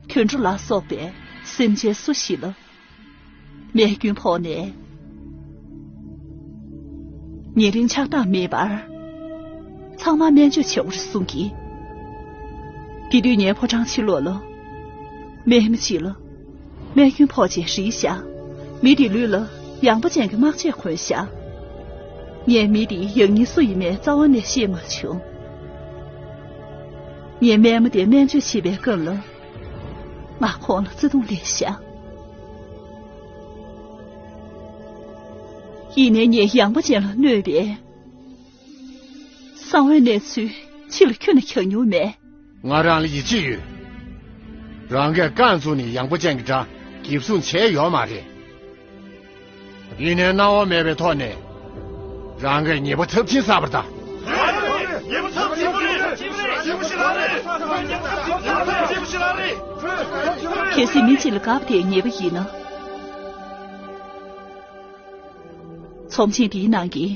དུད་འགྲོ་ལ་སོགས་པའི་སེམས་ཅན་སུ་ཞིག་ལ། རྨས་སྐྱོན་ཕོག་ནས། ཉེ་རིང་ཆགས་སྡང་མེད་པར། ཚང་མ་སྨན་བཅོས་བྱེད་དགོས་རེད་གསུང་གི། དེ་དུས་ངའི་ཕོ་བྲང་ཕྱི་ལོགས་ལ། རྨས་མ་ཅིག་ལ། རྨས་སྐྱོན་ཕོག་རྗེས་རིལ་བཞག་མི་དེའི་ལུས་ལ་ཡངས་པ་ཅན་གྱི་དམག་ཆས་གོན་བཞག་ངས་མི་དེའི་ཡང་སྙིང་སུ་ཡིན་མིན་རྩ་བ་ནས་ཤེས་མ་བྱུང་། ངས་རྨས་མ་དེ་སྨན་བཅོས་བྱེད་པའི་སྐབས་ལ། ང་ཁོང་ལ་བརྩེ་དུང་སླེབས་ཤག་ཡིན་ནའི་ངས་ཡངས་པ་ཅན་ལ་གནོད་པའི་གསང་བའི་གནས་ཚུལ་ཕྱི་ལ་ཁྱོན་ནས་གྱེར་མྱོང་མེད། ང་རང་ལ་ཡིད་ཆེས་ཡོད། རང་གིས་རྐང་བཙུགས་ནས་ཡངས་པ་ཅན་གྱི་དགྲ་འགེབས་སྲུང་བྱས་ཡོད་མ་རེད། ཡིན་ནའི་སྣང་བ་མེད་པའི་ཐོག་ནས་རང་གིས་ཉེས་པ་ཚབས་ཆེན་བསགས་པ་རེད་ད། ཉེས་པ་ཚབས་ཆེན་པོ་རེད། ཞེ་པོ་ཞེ་དྲག་རེད། གལ་སྲིད་མི་གཅིག་ལ་དགའ་བ་དེ་ཉེས་པ་ཡིན་ན། ཚོམས་ཆེན་འདིའི་ནང་གི་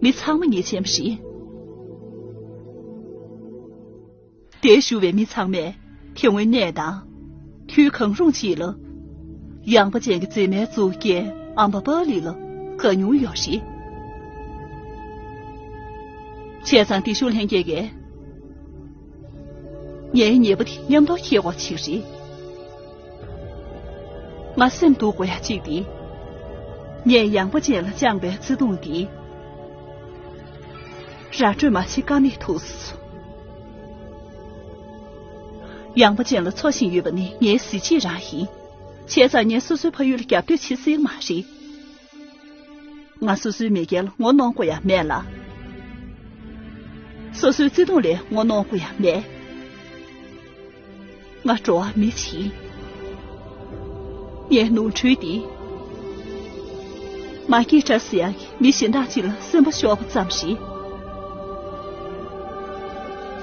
མི་ཚང་མ་ཉེས་ཅན་པ་རེད། དེར་བཞུགས་པའི་མི་ཚང་མས་དེ་སྔོན་གནས་དང་། དུས་གང་རུང་ཅིག་ལ། ཡངས་པ་ཅན་གྱི་མཛེས་མའི་གཙུག་རྒྱན་ཨམ་བ་པ་ལི་ལ་དགའ་མྱོང་ཡོད་རེད། བྱས་ཙང་དེ་ཤུགས་ལྷན་རྒྱས་ཀྱིས། ངའི་ཉེས་པ་དེ་མཉམ་དུ་འཁྱེར་དགོས་ཅིག་རེད། ང་སེམས་སྡུག་དགོས་ཡ་གཅིག་དེ། ངས་ཡངས་པ་ཅན་ལ་བཅངས་པའི་བརྩེ་དུང་དེ། ར་སྤྲོད་མ་བྱེད་ཀ་མེད་ཐུག་སོང་། ཡངས་པ་ཅན་ལ་འཚོ་བཞིན་ཡོད་པ་ནི་ངའི་གཟི་བརྗིད་རང་ཡིན། བྱས་ཙང་ངས་སོ་སོའི་ཕ་ཡུལ་ལ་རྒྱབ་གཏོད་བྱེད་སྲིད་མ་རེད། ང་སོ་སོའི་མི་སྒེར་ལ་ངོ་གནོང་དགོས་ཡ་མེད་ལ། སོ་སོའི་བརྩེ་དུང་ལས་ངོ་གནོང་དགོས་ཡ་མེད། ང་འགྲོ་བ་མི་ཞིག་ཡིན། ངའི་ནོར་འཁྲུལ་འདི། མ་སྐྱེས་དགྲ་ཟེར་ཡག་གི་མི་གཞན་དག་ཅིག་ལ་སེམས་པ་ཤོར་བ་ཙམ་ཞིག་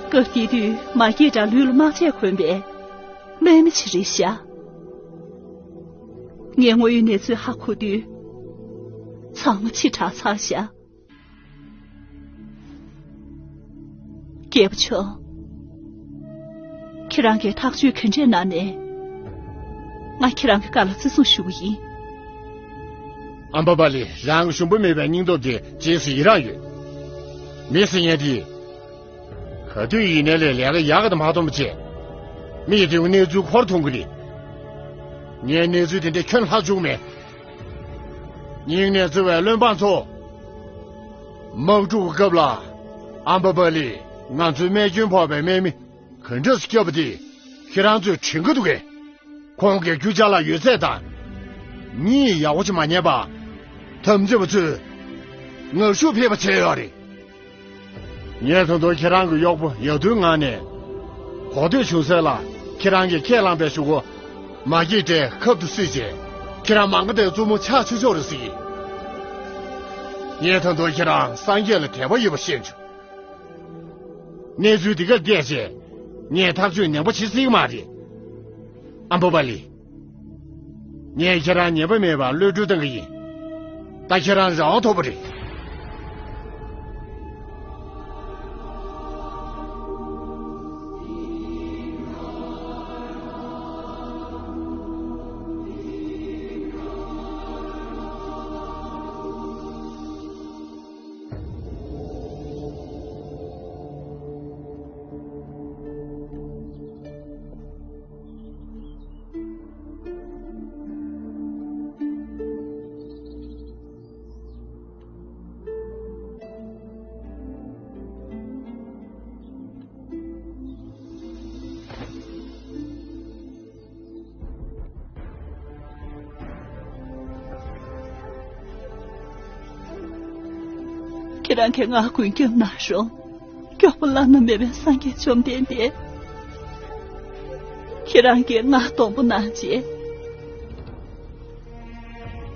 སྐབས་དེ་དུས་མ་སྐྱེས་དགྲ་ལུས་ལ་དམག་ཆས་གོན་པའི་སྨན་མི་ཞིག་རེད་ཤག་ངས་དངོས་ཡོད་གནས་ཚུལ་ཧ་གོ་དུས། ཚང་མ་ཕྱི་དྲགས་ཚར་ཤག་སྐྱེས་པ་མཆོག་ཁྱེད་རང་གིས་ཐག་གཅོད་ག་འདྲས་གནང་ནས། ང་ཁྱེད་རང་གི་བཀའ་ལ་བརྩི་སྲུང་ཞུ་གི་ཡིན། ཨམ་བ་པ་ལི། རང་གི་ཞུམ་པ་མེད་པའི་སྙིང་སྟོབས་དེ་རྗེས་སུ་ཡི་རང་ཡོད། མི་ཟེར་མཁན་དེ། ག་དུས་ཡིན་ནའི་ལས་ལས་ཀ་ཡག་ག་དང་མ་གཏོང་བ་བྱས། མི་ཡི་དེའུ་གནས་ཚུལ་འཁོར་ཐོན་གི་རེད། ངས་གནས་ཚུལ་དེ་འདྲ་ཁྱོན་ལྷག་བཅུག་མེད། སྙིང་ནས་བརྩེ་བའི་བློན་འབངས་ཚོ། དམག་འཁྲུག་གི་སྐབས་ལ། ཨམ་བ་པ་ལི། ང་ཚོའི་རྨས་སྐྱོན་ཕོག་པའི་སྨན་མི། ག་འདྲས་སྐྱོབ་པ་དེ། ཁྱེད་རང་ཚོས་དྲན་གི་འདུག་གས། ཁོང་གིས་རྒྱུ་ཅ་ལག་ཡོད་ཚད་དང་། གཉིད་ཡག་པོ་ཅིག་མ་ཉལ་བར། དམ་བཅའ་བ་ཚོས། ངར་ཤུགས་འཕེལ་བ་བྱས་ཡོད་རེད། ངས་ད་དུང་ཁྱེད་རང་གི་གཡོག་པོ་ཡ་དུའི་ངང་ནས། གོ་ཐོས་བྱུང་ཚད་ལ་ཁྱེད་རང་གིས་ཁས་བླངས་པའི་གཞུག་གུ། མ་སྐྱེས་དགྲས་ཁབ་ཏུ་བསུས་རྗེས་ཁྱེད་རང་མ་དགའ་དང་རྩུབ་མོ་ཆགས་ཆོག་ཆོག་རེད་ཟེར་གི། ངས་ད་དུང་ཁྱེད་རང་སངས་རྒྱས་ལ་དད་པ་ཡོད་པ་ཤེས་བྱུང་། གནས་ཚུལ་འདི་གར་བལྟས་རྗེས་ངས་ཐག་གཅོད་ནན་པོ་བྱེད་སྲིད་ཀྱི་མ་རེད། ཨམ་བ་པ་ལི། ངས་ཁྱེད་རང་ཉེས་པ་མེད་པར་གློད་གྲོལ་གཏང་གི་ཡིན། ད་ཁྱེད་རང་རང་དབང་ཐོབ་པ་རེད། ཁྱེད་རང་གིས་ང་མགོན་སྐྱབས་གནང་རོགས། མགྱོགས་པོ་བླ་ན་མེད་པའི་སངས་རྒྱས་བཅོམ་ལྡན་འདས། ཁྱེད་རང་གིས་ང་སྡོང་པོ་གནང་རྗེས།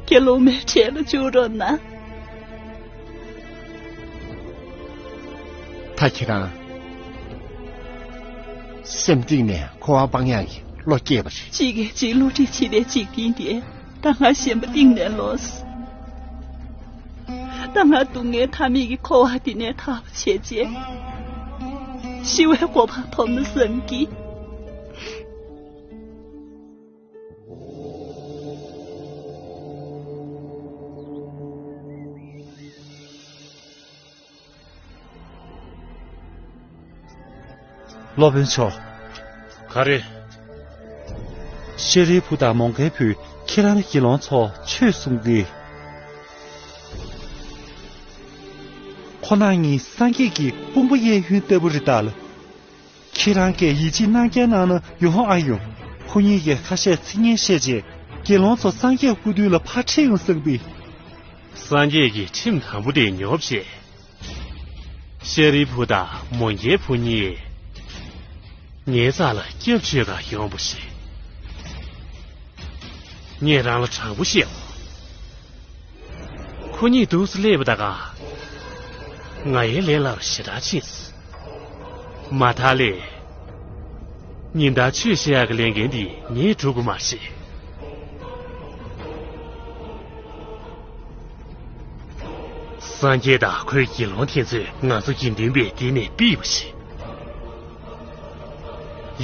དགེ་སློང་མའི་གྲལ་ལ་འཇུག་རོགས་གནང་། ད་ཁྱེད་རང་། སེམས་གཏིང་ནས་འཁོར་བ་སྤང་ཡག་གི་བློ་སྐྱེས་པ་རེད། གཅིག་གིས་གཅིག་བསླུ་བྲིད་བྱེད་པའི་འཇིག་རྟེན་འདིར་ད་ང་ཞེན་པ་གཏིང་ནས་ལོག་སོང་། ད་ང་སྡུག་བསྔལ་མཐའ་མེད་ཀྱི་འཁོར་བ་འདི་ནས་ཐར་བར་བྱས་རྗེས། ཤི་བའི་གོ་འཕང་ཐོབ་ན་བསམ་གྱིས། སློབ་དཔོན་མཆོག་ག་རེ། ཤཱ་རིའི་བུ་དང་མོའུ་འགལ་བུས་ཁྱེད་རང་དགེ་སློང་ཚོར་ཆོས་གསུངས་ཏེ། ཁོ་རང་གཉིས་སངས་རྒྱས་ཀྱི་དཔུང་པ་གཡས་གཡོན་ལྟ་བུ་རེད་ད་ལ། ཁྱེད་རང་གིས་ཡིད་ཆེས་གནང་རྐྱང་གནང་ན་ཡོང་ཨ་ཡོང་། ཁོ་གཉིས་ཀྱིས་ཁ་ཤས་ཚིག་ངན་བཤད་རྗེས་དགེ་སློང་ཚོ་སངས་རྒྱས་སྐུ་མདུན་ལ་ཕར་ཁྲིད་ཡོང་བསམ་པས། སངས་རྒྱས་ཀྱིས་ཁྲིམས་དམ་པོ་དེ་ཉོབ་བྱས། ཤཱ་རིའི་བུ་དང་མོའུ་འགལ་བུ་གཉིས་ངའི་རྩ་ལ་སྐྱབས་བཅོལ་གར་ཡོང་བ་ཞིག་ངས་རང་ལ་དྲང་པོ་བཤད་འོ། ཁོ་གཉིས་འདུག་སེ་སླེབས་པ་ད་ག་ང་ཡི་ལས་སླ་རུ་ཞེ་དྲག་ཕྱིན་སོང་། མ་མཐའ་ལས། ཉིན་ལྟར་ཆོས་བཤད་ཡག་གི་ལས་འགན་འདི་ངས་སྒྲུབ་དགོས་མ་རེད། སངས་རྒྱས་དང་ཁོའི་དགེ་སློང་དེ་ཚོས་ང་ཚོ་དགེ་འདུན་པའི་སྡེ་ནས་ཕུད་པ་རེད།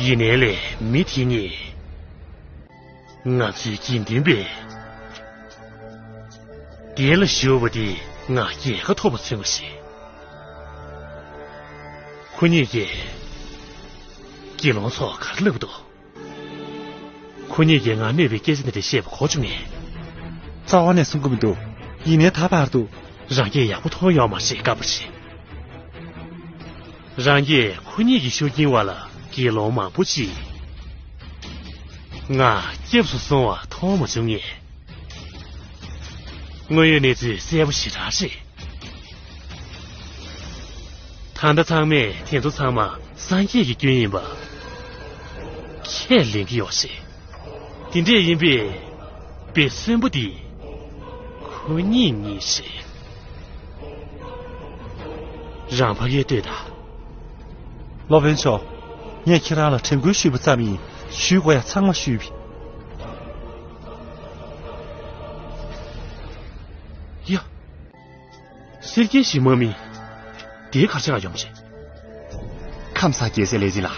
ཡིན་ནའི་ལས་མི་དེ་གཉིས་ང་ཚོའི་དགེ་འདུན་པའི་སྡེ་ལ་ཞུགས་པ་དེ་ང་རྒྱལ་ཁ་ཐོབ་པ་མཚོན་པ་རེད། ཁོ་གཉིས་ཀྱིས་དགེ་སློང་ཚོར་ག་རེ་ལབ་འདུག་ཁོ་གཉིས་ཀྱིས་ང་གནོད་པའི་སྐད་ཆ་འདི་འདྲ་བཤད་པ་གོ་བྱུང་ངས། རྩ་བ་ནས་གསུང་གི་མི་འདུག་ཡིན་ནའི་ད་བར་དུ་རང་སྐད་ཡག་པོ་མཐོང་ཡོད་མ་རེད། སྐབས་རེ་རང་གིས་ཁོ་གཉིས་ཀྱི་ཤུགས་རྐྱེན་འོག་ལ་དགེ་སློང་མང་པོ་ཅིག་ང་སྐྱབས་སུ་སོང་བ་མཐོང་མ་བྱུང་ངས། དངོས་ཡོད་གནས་ཚུལ་གསལ་པོ་ཞེ་དྲག་རེད། ད་ ད་ལྟ་ཚང་མས་དེ་ཚོ་ཚང་མ་སངས་རྒྱས་ཀྱི་སྐྱོན་ཡིན་པ་ཁས་ལེན་གྱི་ཡོད་རེད། དེ་འདྲས་ཡིན་པས་དཔེ་གསོན་པོ་འདི་ཁོ་གཉིས་གཉིས་རེད། རང་ཕ་གིར་ལྟོས་དང་། སློབ་དཔོན་མཆོག་ངས་ཁྱེད་རང་ལ་དྲན་སྐུལ་ཞུས་པ་ཙམ་ཡིན། ཞུ་དགོས་ཡ་ཚང་མ་ཞུས་པ་ཡིན། ཡ། གསེར་སྐྱེས་ཞིག་མ་མིན། དེ་ག་ཆེ་ལ་ཡོང་ཆེ། ཁམས་བཟང་རྒྱལ་སྲས་ལས་ཅི་ལ།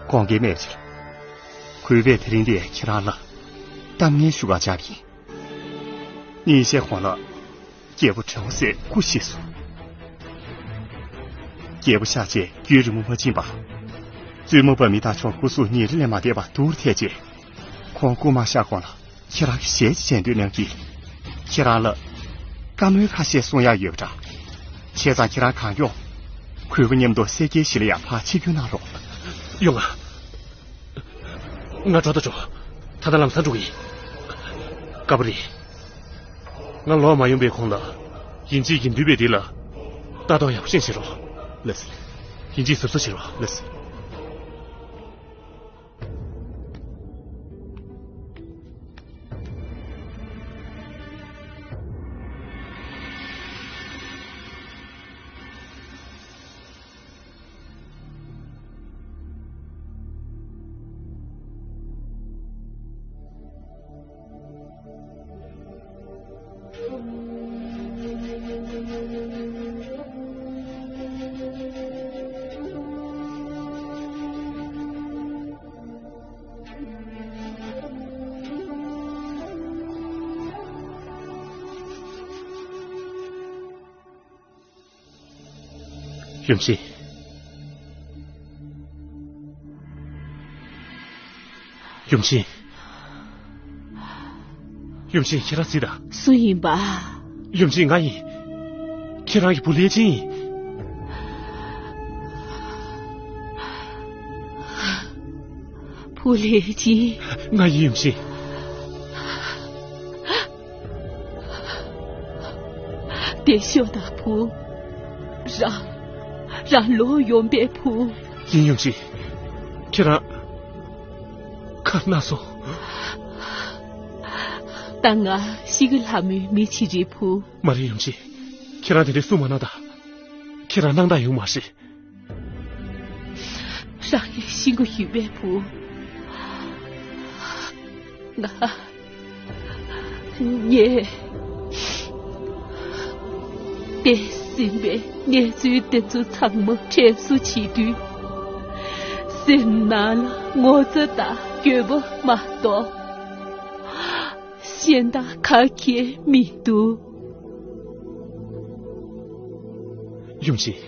དགོངས་འགལ་མེད་ཕྱིར། གུས་པས་དེ་རིང་འདིར་ཁྱེད་རང་ལ་གཏམ་ངན་ཞུ་གར་བཅར་བ་ཡིན། ཉིན་ཤས་གོང་ལ། རྒྱལ་པོ་བྲན་ཧོ་སེ་སྐུ་གཤེགས་སོང་། རྒྱལ་པོ་གཤེགས་རྗེས་རྒྱུན་རིང་པོ་མ་ཕྱིན་པར། བཙུན་མོ་བ་མི་དང་ཕྱོགས་སྐུ་གཟུགས་ཉིན་རེ་ལས་མ་བདེ་བར་སྡུག་རུ་ཐལ་རྗེས། ཁོང་སྐུ་མ་གཤེགས་གོང་ལ་ཁྱེད་རང་གི་ཞལ་གྱིས་མཇལ་འདོད་གནང་གིས། ཁྱེད་རང་ལ་བཀའ་མོལ་ཁ་ཤས་གསུང་ཡག་ཡོད་པ་འདྲ། བྱས་ཙང་ཁྱེད་རང་གང་མགྱོགས་གུས་པ་མཉམ་དུ་གསེར་སྐྱེས་ཞིག་ལ་ཡང་ཕར་ཆིབས་བསྒྱུར་གནང་རོགས། ཡོང་ང་། ང་འགྲོ་ད་ཆོག་ད་ལྟ་ལམ་སང་འགྲོ་གི་ཡིན། དཀར་པོ་རེད། ང་ལོག་མ་ཡོང་པའི་གོང་ལ། ཡིན་གཅིག་ཡིན་འདུས་པའི་འདི་ལ་ལྟ་རྟོག་ཡག་པོ་ཞིག་བྱེད་རོགས། ལགས་སོ། ཡིན་གཅིག་གཟབ་གཟབ་བྱེད་རོགས། ལགས་སོ། ཡུམ་ཆེན། ཡུམ་ཆེན། ཡུམ་ཆེན། ཁྱེད་རང་གཟིགས་དང་། སུ་ཡིན་པ། ཡུམ་ཆེན། ང་ཡིན། ཁྱེད་རང་གི་བུ་ལྷས་སྦྱིན་ཡིན། བུ་ལྷས་སྦྱིན། ང་ཡིན་ཡུམ་ཆེན། བདེ་ཤོག་དང་བུ། རང་། རང་ལོག་ཡོང་པའི་བུ། ཡིན་ཡུམ་ཆེན། ཁྱེད་རང་ཁ་ན་སོང་། ད་ང་ཤི་གི་ལྷ་མོའི་མི་ཅིག་རེད་བུ། མ་རེད་ཡུམ་ཆེན། ཁྱེད་རང་དེ་འདྲའི་གསུང་མ་གནང་དང་། ཁྱེད་རང་སྣང་དག་ཡོང་མ་རེད། རང་གི་ཤི་གི་ཡོད་པའི་བུ། ང་། ངས་བསྟན་ཟིན་པའི་གནས་ཚུལ་དེ་ཚོ་ཚང་མ་དྲན་གསོ་བྱེད་དུས། སེམས་ནང་ལ་ངོ་ཚ་དང་འགྱོད་པ་མ་གཏོགས། གཞན་དག་ག་གེ་མི་འདུག་ཡུམ་ཆེན།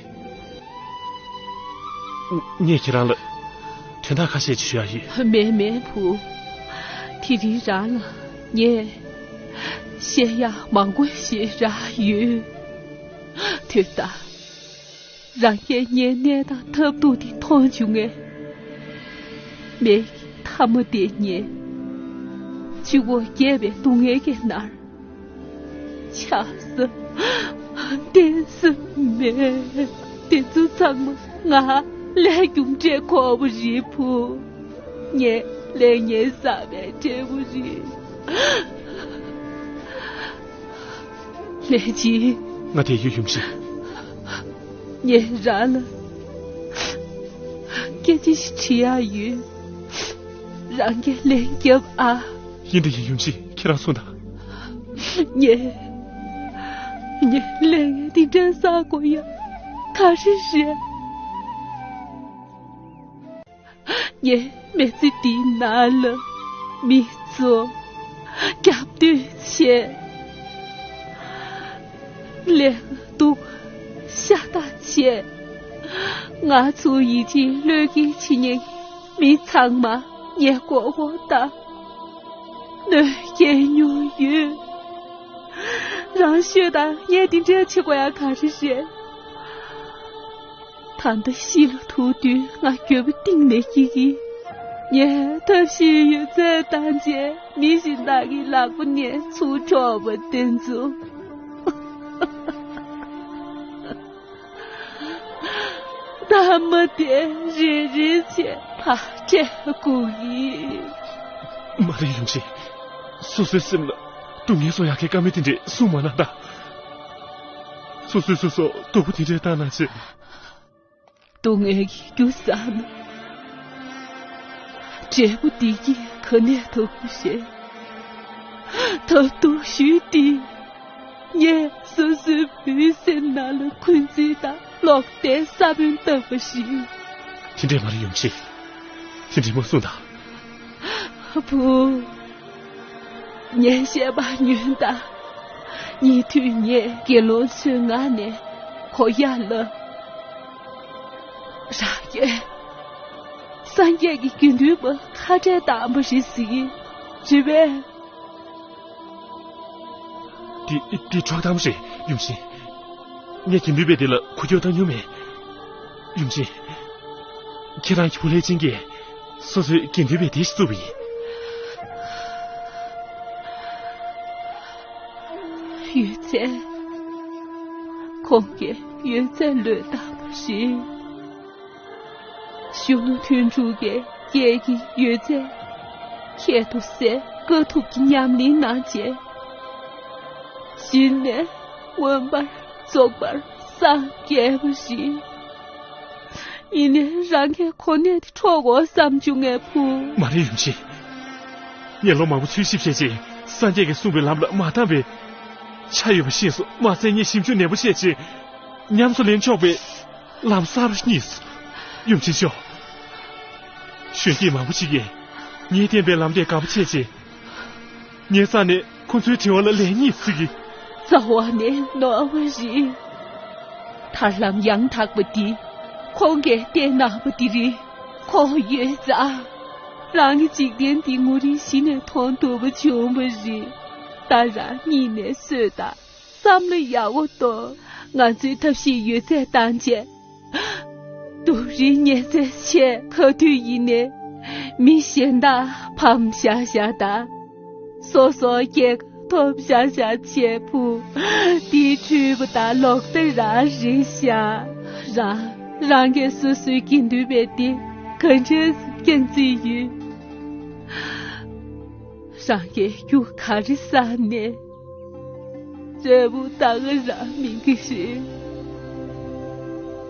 ངས་ཁྱེད་རང་ལ་དོན་དག་ཁ་ཤས་ཅིག་ཞུ་ཡག་ཡོད། མེད་མེད་བུ། དེ་རིང་རང་ལ་ངས་བཤད་ཡག་མང་པོ་ཞིག་རག་ཡོད། དོན་དག་རང་གིས་ངའི་གནས་སྟངས་ཐབས་སྡུག་དེ་མཐོང་བྱུང་ངས། མི་ཐ་མ་དེ་ངས་གཅིག་པོ་རྒས་པའི་སྡུག་བསྔལ་གྱི་ནང་ཆགས་ས་བརྟེན་ས་མེད། དེ་ཚོ་ཚང་མ་ང་ལས་རྒྱུ་འབྲས་ཁོ་བོ་རེད་བུ། ངས་ལས་ངན་བསགས་པའི་འབྲས་བུ་རེད། ལྷས་སྦྱིན། ང་བསྡད་ཡོད་ཡུམ་ཆེན། ངས་རང་ལ་སྐད་ཆ་ཞིག་དྲི་ཡག་ཡོད། རང་གིས་ལན་རྒྱོབ་ཨ། ཡིན་ད་ཡིན་ཡུམ་ཆེན། ཁྱེད་རང་གསུངས་དང་། ངས། ངས་ལས་ངན་འདི་འདྲ་བསགས་དགོས་ཡག་ག་རེ་རེད། ངས་མི་ཚེ་འདིའི་ནང་ལ་མི་ཚོ་རྒྱབ་གཏོད་བྱས། ལས་སྡུག་ཤ་སྟག་བྱས། ང་ཚོ་ཡིད་ཆེས་བློས་འགེལ་བྱེད་མཁན་གྱི་མི་ཚང་མ་ངས་མགོ་སྐོར་དང་གནོད་སྐྱེལ་མྱོང་ཡོད། རང་ཤོད་དང་། ངས་འདི་འདྲ་བྱེད་དགོས་ཡག་ག་རེ་རེད། ད་ལྟ་ཤི་ལ་ཐུག་དུས་ང་འགྱོད་པ་གཏིང་ནས་སྐྱེ་གི། ངས་ཐབས་ཤེས་ཡོད་ཚད་བཏང་བྱས་མི་གཞན་དག་གི་ལག་པ་ནས་ཚུར་འཕྲོག་པ་དེ་ཚོ། ད་མི་དེ་རེ་རེ་བྱས་ཕར་སྤྲད་དགོས་ཀྱི། མ་རེད་ཡུམ་ཆེན། སོ་སོའི་སེམས་ལ་སྡུག་བསྔལ་བཟོ་ཡག་གི་བཀའ་མོལ་དེ་འདྲས་གསུངས་མ་གནང་དང་། སོ་སོས་སོ་སོ་སྡུག་པོ་དེ་འདྲས་བཏང་གནང་བྱས། སྡུག་བསྔལ་གྱི་རྒྱུ་བསགས་ན། འབྲས་བུ་བདེ་སྐྱིད་ག་ནས་ཐོབ་ཤེས། ད་སྡུག་ཤོས་དེ། ངས་སོ་སོའི་བུའི་སེམས་ནང་ལ་འཁོན་འཛིན་དང་ལོག་ལྟའི་ས་བོན་བཏབ་པ་ཞིག་དེ་འདྲས་མ་རེད་ཡུམ་ཆེན། དེ་འདྲས་མ་གསུངས་དང་། བུ། ངས་བཤད་པ་ཉོན་དང་། ཉེ་དུས་ངས་དགེ་སློང་ཚོའི་ངག་ནས་གོ་ཡ་ལ། རང་གིས་སངས་རྒྱས་ཀྱི་དགེ་འདུན་པ་ཁ་བྲལ་བཏང་བ་རེད་ཟེར་གྱི་རེད་པས། འདི་འདི་འཕྲོག་གཏམ་རེད་ཡུམ་ཆེན། ངས་དགེ་འདུན་པའི་སྡེ་ལ་འགུལ་སྐྱོད་བཏང་མྱོང་མེད། ཡུམ་ཆེན། ཁྱེད་རང་གི་བུ་ལྷས་བྱིན་གྱིས་སོ་སོའི་དགེ་འདུན་པའི་སྡེ་ཞིག་བཙུགས་པ་ཡིན། ཡོད་ཚད། ཁོང་གིས་ཡོད་ཚད་ལོས་བཏང་བ་རེད། གཞོན་ནུ་དོན་གྲུབ་ཀྱིས་སྐྱེས་ཀྱི་ཡོད་ཚད་ཁྱད་དུ་བསད་དཀའ་ཐུབ་ཀྱི་ཉམས་ལེན་གནང་བྱས། གཞི་ནས་མངོན་པར་རྫོགས་པར་སངས་རྒྱས་པ་ཞིག་ཡིན་ནའི་རང་གིས་གོ་གནས་དེ་འཕྲོག་དགོས་བསམ་བྱུང་ངས་བུ། མ་རེད་ཡུམ་ཆེན། ངས་ལོ་མང་པོ་འཚོལ་ཞིབ་བྱས་རྗེས་སངས་རྒྱས་ཀྱིས་གསུངས་པའི་ལམ་ལ་མ་བཏང་བའི་ཆ་ཡོད་པ་ཤེས་སོང་། མ་ཚད་ངས་ཞིབ་འཇུག་ནན་པོ་བྱས་རྗེས་ཉམས་སུ་ལེན་ཆོག་པའི་ལམ་གསར་པ་རྙེད་སོང་། ཡུམ་ཆེན་ཤོག་གཞོན་སྐྱེས་མང་པོ་ཞིག་གིས་ངས་བསྟན་པའི་ལམ་དེ་དགའ་པོ་བྱས་རྗེས། ངའི་རྩ་ནས་ཁོ་ཚོའི་དྲི་བ་ལ་ལན་རྙེད་སྲིད་ཀྱི། རྩ་བ་ནས་ནོར་བ་རེད། ཐར་ལམ་ཡང་དག་པ་འདི་ཁོང་གིས་བསྟན་གནང་བ་འདི་རེད། ཁོང་ཡོད་ཙང་རང་གི་འཇིག་རྟེན་འདི་ངོ་རིས་གཞི་ནས་མཐོང་ཐུབ་པ་བྱུང་བ་རེད། ད་རང་སྙིང་ནས་གསོས་དང་། བསམ་བློ་ཡག་པོ་གཏོང་། ང་ཚོའི་ཐབས་ཤེས་ཡོད་ཚད་བཏང་བྱས། སྡུག་རུས་ཉེན་ཚད་ཆེ་ཁ་ཐུག་ཡིན་ནའི། མི་གཞན་དག་ཕམ་བཞག་བཞག་དང་། སོ་སོ་སྐྱེ་ཐོབ་བཞག་བཞག་བྱས་བུ། དེའི་འཁྲུལ་པ་དང་ལོག་ལྟ་རང་རེད་ཤག་རང་རང་གིས་སོ་སོའི་དགེ་འདུན་པའི་སྡེ་ག་འདྲས་སྐྱོང་རྩིས་ཡོད། རང་གིས་རྒྱུ་ག་རེ་བསགས་ནས། འབྲས་བུ་ད་ག་རང་སྨིན་གྱི་རེད།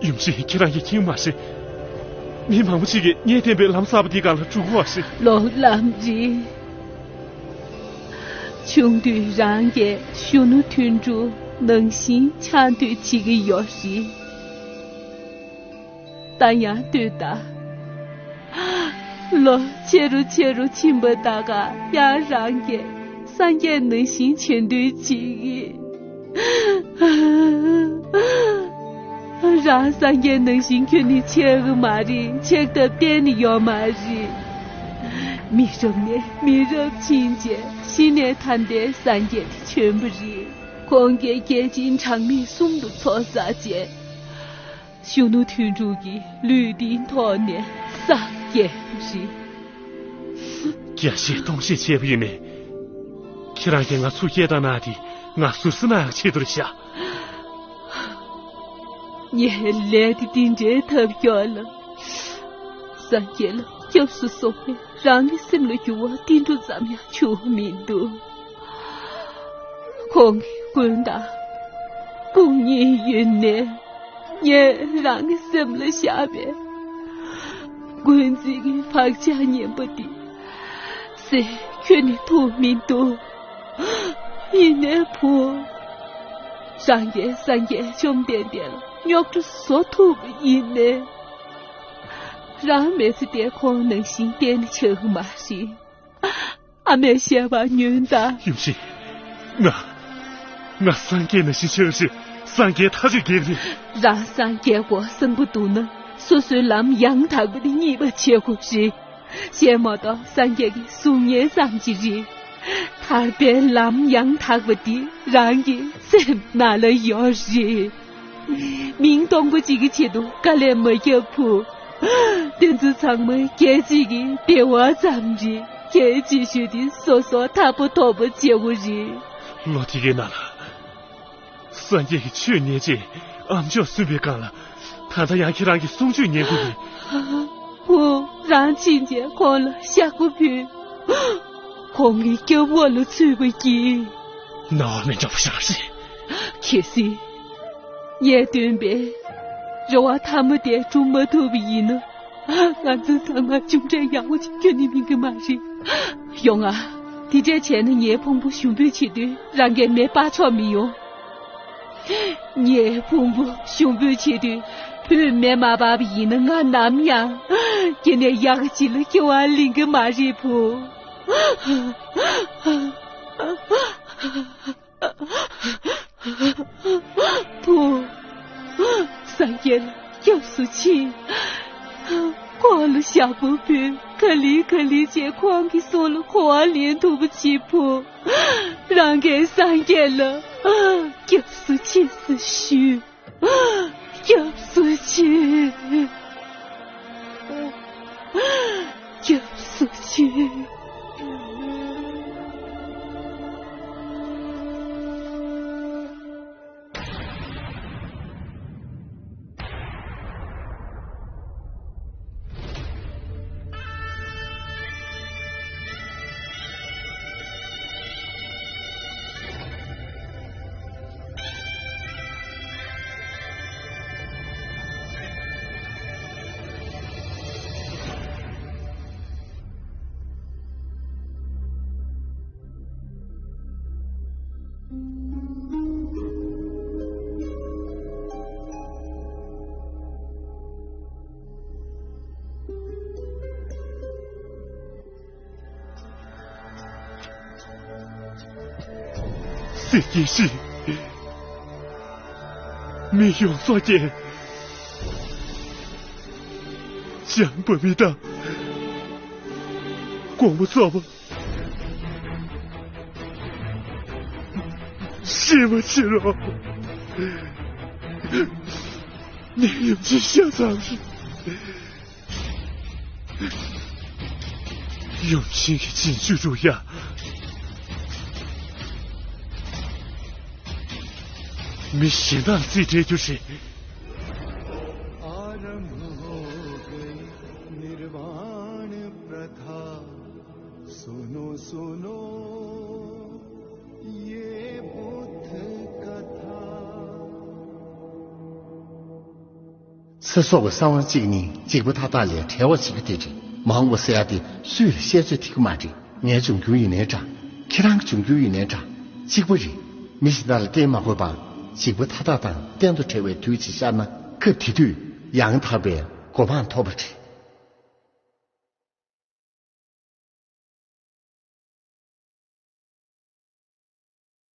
ཡུམ་ཆེན། ཁྱེད་རང་གིས་མཁྱེན་མ་ཤེས། མི་མང་པོ་ཞིག་གིས་ངས་བསྟན་པའི་ལམ་གསར་པ་འདི་སྒང་ལ་འགྲོ་དགོས་པ་ཞིག་ལོག་ལམ་རེད། ཆུང་དུས་རང་གིས་གཞོན་ནུ་དོན་གྲུབ་ནང་བཞིན་ཆགས་འདོད་བྱེད་ཀྱི་ཡོད་རེད། ད་ཡང་ལྟོས་དང་། ལོ་ཆེ་རུ་ཆེ་རུ་ཕྱིན་པ་ད་ག་ཡང་རང་གིས་སངས་རྒྱས་ནང་བཞིན་བྱེད་འདོད་བྱེད་ཀྱི། རང་སངས་རྒྱས་ནང་བཞིན་ཁྱོན་ནས་ཆགས་ཀྱི་མ་རེད། ཆགས་ཐབས་གཏན་ནས་ཡོད་མ་རེད། མི་རབས་ནས་མི་རབས་ཕྱིན་རྗེས་གཞི་ནས་ད་ལྟའི་སངས་རྒྱས་དེ་བྱོན་པ་རེད། ཁོང་གིས་རྒྱལ་ཆེན་གྲངས་མེད་གསུམ་དུ་ཚོགས་བསགས་རྗེས། གཞོན་ནུ་དོན་གྲུབ་ཀྱི་ལུས་འདིའི་ཐོག་ནས་སངས་རྒྱས་པ་རེད། བརྒྱ་བཤད་སྟོང་བཤད་བྱས་པ་ཡིན་ནའི། ཁྱེད་རང་གིས་ང་ཚུར་སྐྱེལ་བཏང་གནང་དེ་ང་ཟུར་ཟ་གནང་ཡག་ཆེད་དུ་རེད་ཤག་ངས་ལས་དེ་འདི་འདྲའི་ཐབས་སྐྱོ་ལ། སངས་རྒྱས་ལ་སྐྱབས་སུ་སོང་བས་རང་གི་སེམས་ལ་འགྱུར་བ་ཏིལ་འབྲུ་ཙམ་ཡང་བྱུང་མི་འདུག་ཁོང་གི་མགོན་དང་དཔུང་གཉེན་ཡོད་ནའི། ངས་རང་གི་སེམས་ལ་བཞག་པའི་མགོན་རྩིས་ཀྱི་བག་ཆགས་ངན་པ་འདི་སེལ་ཁྱོན་ནས་ཐུབ་མི་འདུག་ཡིན་ནའི་བུ། རང་གིས་སངས་རྒྱས་བཅོམ་ལྡན་འདས་ལ་རྙོག་དྲ་བཟོ་ཐུབ་པ་ཡིན་ནའི། རང་མི་ཚེ་འདི་ཁོང་ནང་བཞིན་གཏན་ནས་ཆགས་ཀྱི་མ་རེད། ཨ་མས་བཤད་པ་ཉོན་དང་། ཡུམ་ཆེན། ང་། ང་སངས་རྒྱས་ནང་བཞིན་ཆགས་ཤིག་སངས་རྒྱས་ཐག་ཆོད་རྒྱལ་རེད། རང་སངས་རྒྱས་དགོས་བསམ་པ་འདུག་ན་སོ་སོའི་ལམ་ཡང་དག་པ་དེ་རྙེད་པ་བྱེད་དགོས་རེད། གཞན་མ་གཏོགས་སངས་རྒྱས་ཀྱི་གཟུགས་བརྙན་ཙམ་ཅིག་རེད། ཐར་པའི་ལམ་ཡང་དག་པ་དེ་རང་གི་སེམས་ནང་ལ་ཡོད་རེད། མིང་སྟོང་པ་གཅིག་གི་ཆེད་དུ་དཀའ་ལས་མ་བརྒྱབ་བུ། དེ་ཚོ་ཚང་མ་སྐད་ཅིག་གི་བདེ་བ་ཙམ་རེད། སྐད་ཅིག་ཤོས་དེ་སོ་སོ་ཐར་པ་ཐོབ་པ་བྱེད་དགོས་རེད། ལོ་དེ་གའི་ནང་ལ། སངས་རྒྱས་ཀྱི་ཆོས་ཉན་རྗེས་ཨ་མཆོག་གསོན་པའི་སྒང་ལ། ད་ལྟ་ཡང་ཁྱེད་རང་གི་གསུང་ཆོས་ཉན་དགོས་ཀྱི། བུ། རང་ཕྱིན་ཆད་ཁོང་ལ་ཞག་པོ་ཕུལ། ཁོང་གི་སྐྱབས་འོག་ལ་ཚུད་པ་གྱིས། རྣ་བ་མི་འགྲོ་བ་ཞིག་རེད། གལ་སྲིད་ངས་འདོན་པའི་རེ་བ་ཐ་མ་དེ་འགྲུབ་མ་ཐུབ་པ་ཡིན་ན། ང་ཚོ་ཚང་མ་གཅུང་སྒྲ་ཡག་པོ་ཅིག་སྐྱོན་ནི་མིན་གི་མ་རེད། ཡོང་ང་། དེ་འདྲས་བྱས་ན་ངའི་ཕུང་པོ་ཞུ་འབོད་བྱེད་དུས་རང་གིས་མེ་སྤར་ཆོག་མི་ཡོང་། ངའི་ཕུང་པོ་ཞུ་འབོད་བྱེད་དུས་བུས་མེ་མ་སྤར་བ་ཡིན་ན། ང་ནམ་ཡང་སྐྱེ་གནས་ཡག་གི་ཅིག་ལ་སྐྱེ་བ་ལེན་གི་མ་རེད། བུ། བུ། སངས་རྒྱས་ལ་སྐྱབས་སུ་མཆི། ཁོང་ལ་ཞག་པོ་ཕུལ། ག་ལེ་ག་ལེ་བྱས་ཁོང་གི་གསུང་ལ་གོ་བ་ལེན་ཐུབ་པ་བྱེད། བུ། རང་གིས་སངས་རྒྱས་ལ་སྐྱབས་སུ་མཆི་ཟེར་ཞུས། སྐྱབས་སུ་མཆི། སྐྱབས་སུ་མཆི། སྲིད་ཀྱི་ཞི། མི་ཡོངས་རྫོགས་ཀྱི། བྱམས་པ་མི་དང་། དགོངས་པ་རྫོགས་པ། ཤེས་པ་བྱེད་རོགས། ནད་ཡམས་ཀྱི་ཤ་ཚ་རེད། ཡུམ་ཆེན་གྱི་རྗེས་འཇུག་རུ་ཡ། མི་གཞན་དག་རྩིས་སྤྲད་རྒྱུ་རེད། आरंभ हो गई निर्वाण प्रथा। सुनो सुनो ये बुद्ध कथा। ཚེ་སྲོག་གི་གསང་བ་གཅིག་ནི་འཇིགས་པ་མཐའ་དག་ལས་བྲལ་བ་ཞིག་གི་དེ་རེད། མ་འོངས་པ་ཟེར་ཡ་དེ་སུས་ལ་བཤད་ཚོད་ཐིག་གི་མ་རེད། ངའི་འབྱུང་འགྱུར་ཡིན་ནའི་འདྲ། ཁྱེད་རང་གི་འབྱུང་འགྱུར་ཡིན་ནའི་འདྲ། གཅིག་པ་རེད། མི་གཞན་དག་ལ་བརྟེན་མ་དགོས་པར་འཇིགས་པ་མཐའ་དག་དང་གཏན་དུ་བྲལ་བའི་དུས་ཅིག་ཤར་ན། སྐབས་དེ་དུས་ཡང་དག་པའི་གོ་འཕང་ཐོབ་པ་རེད།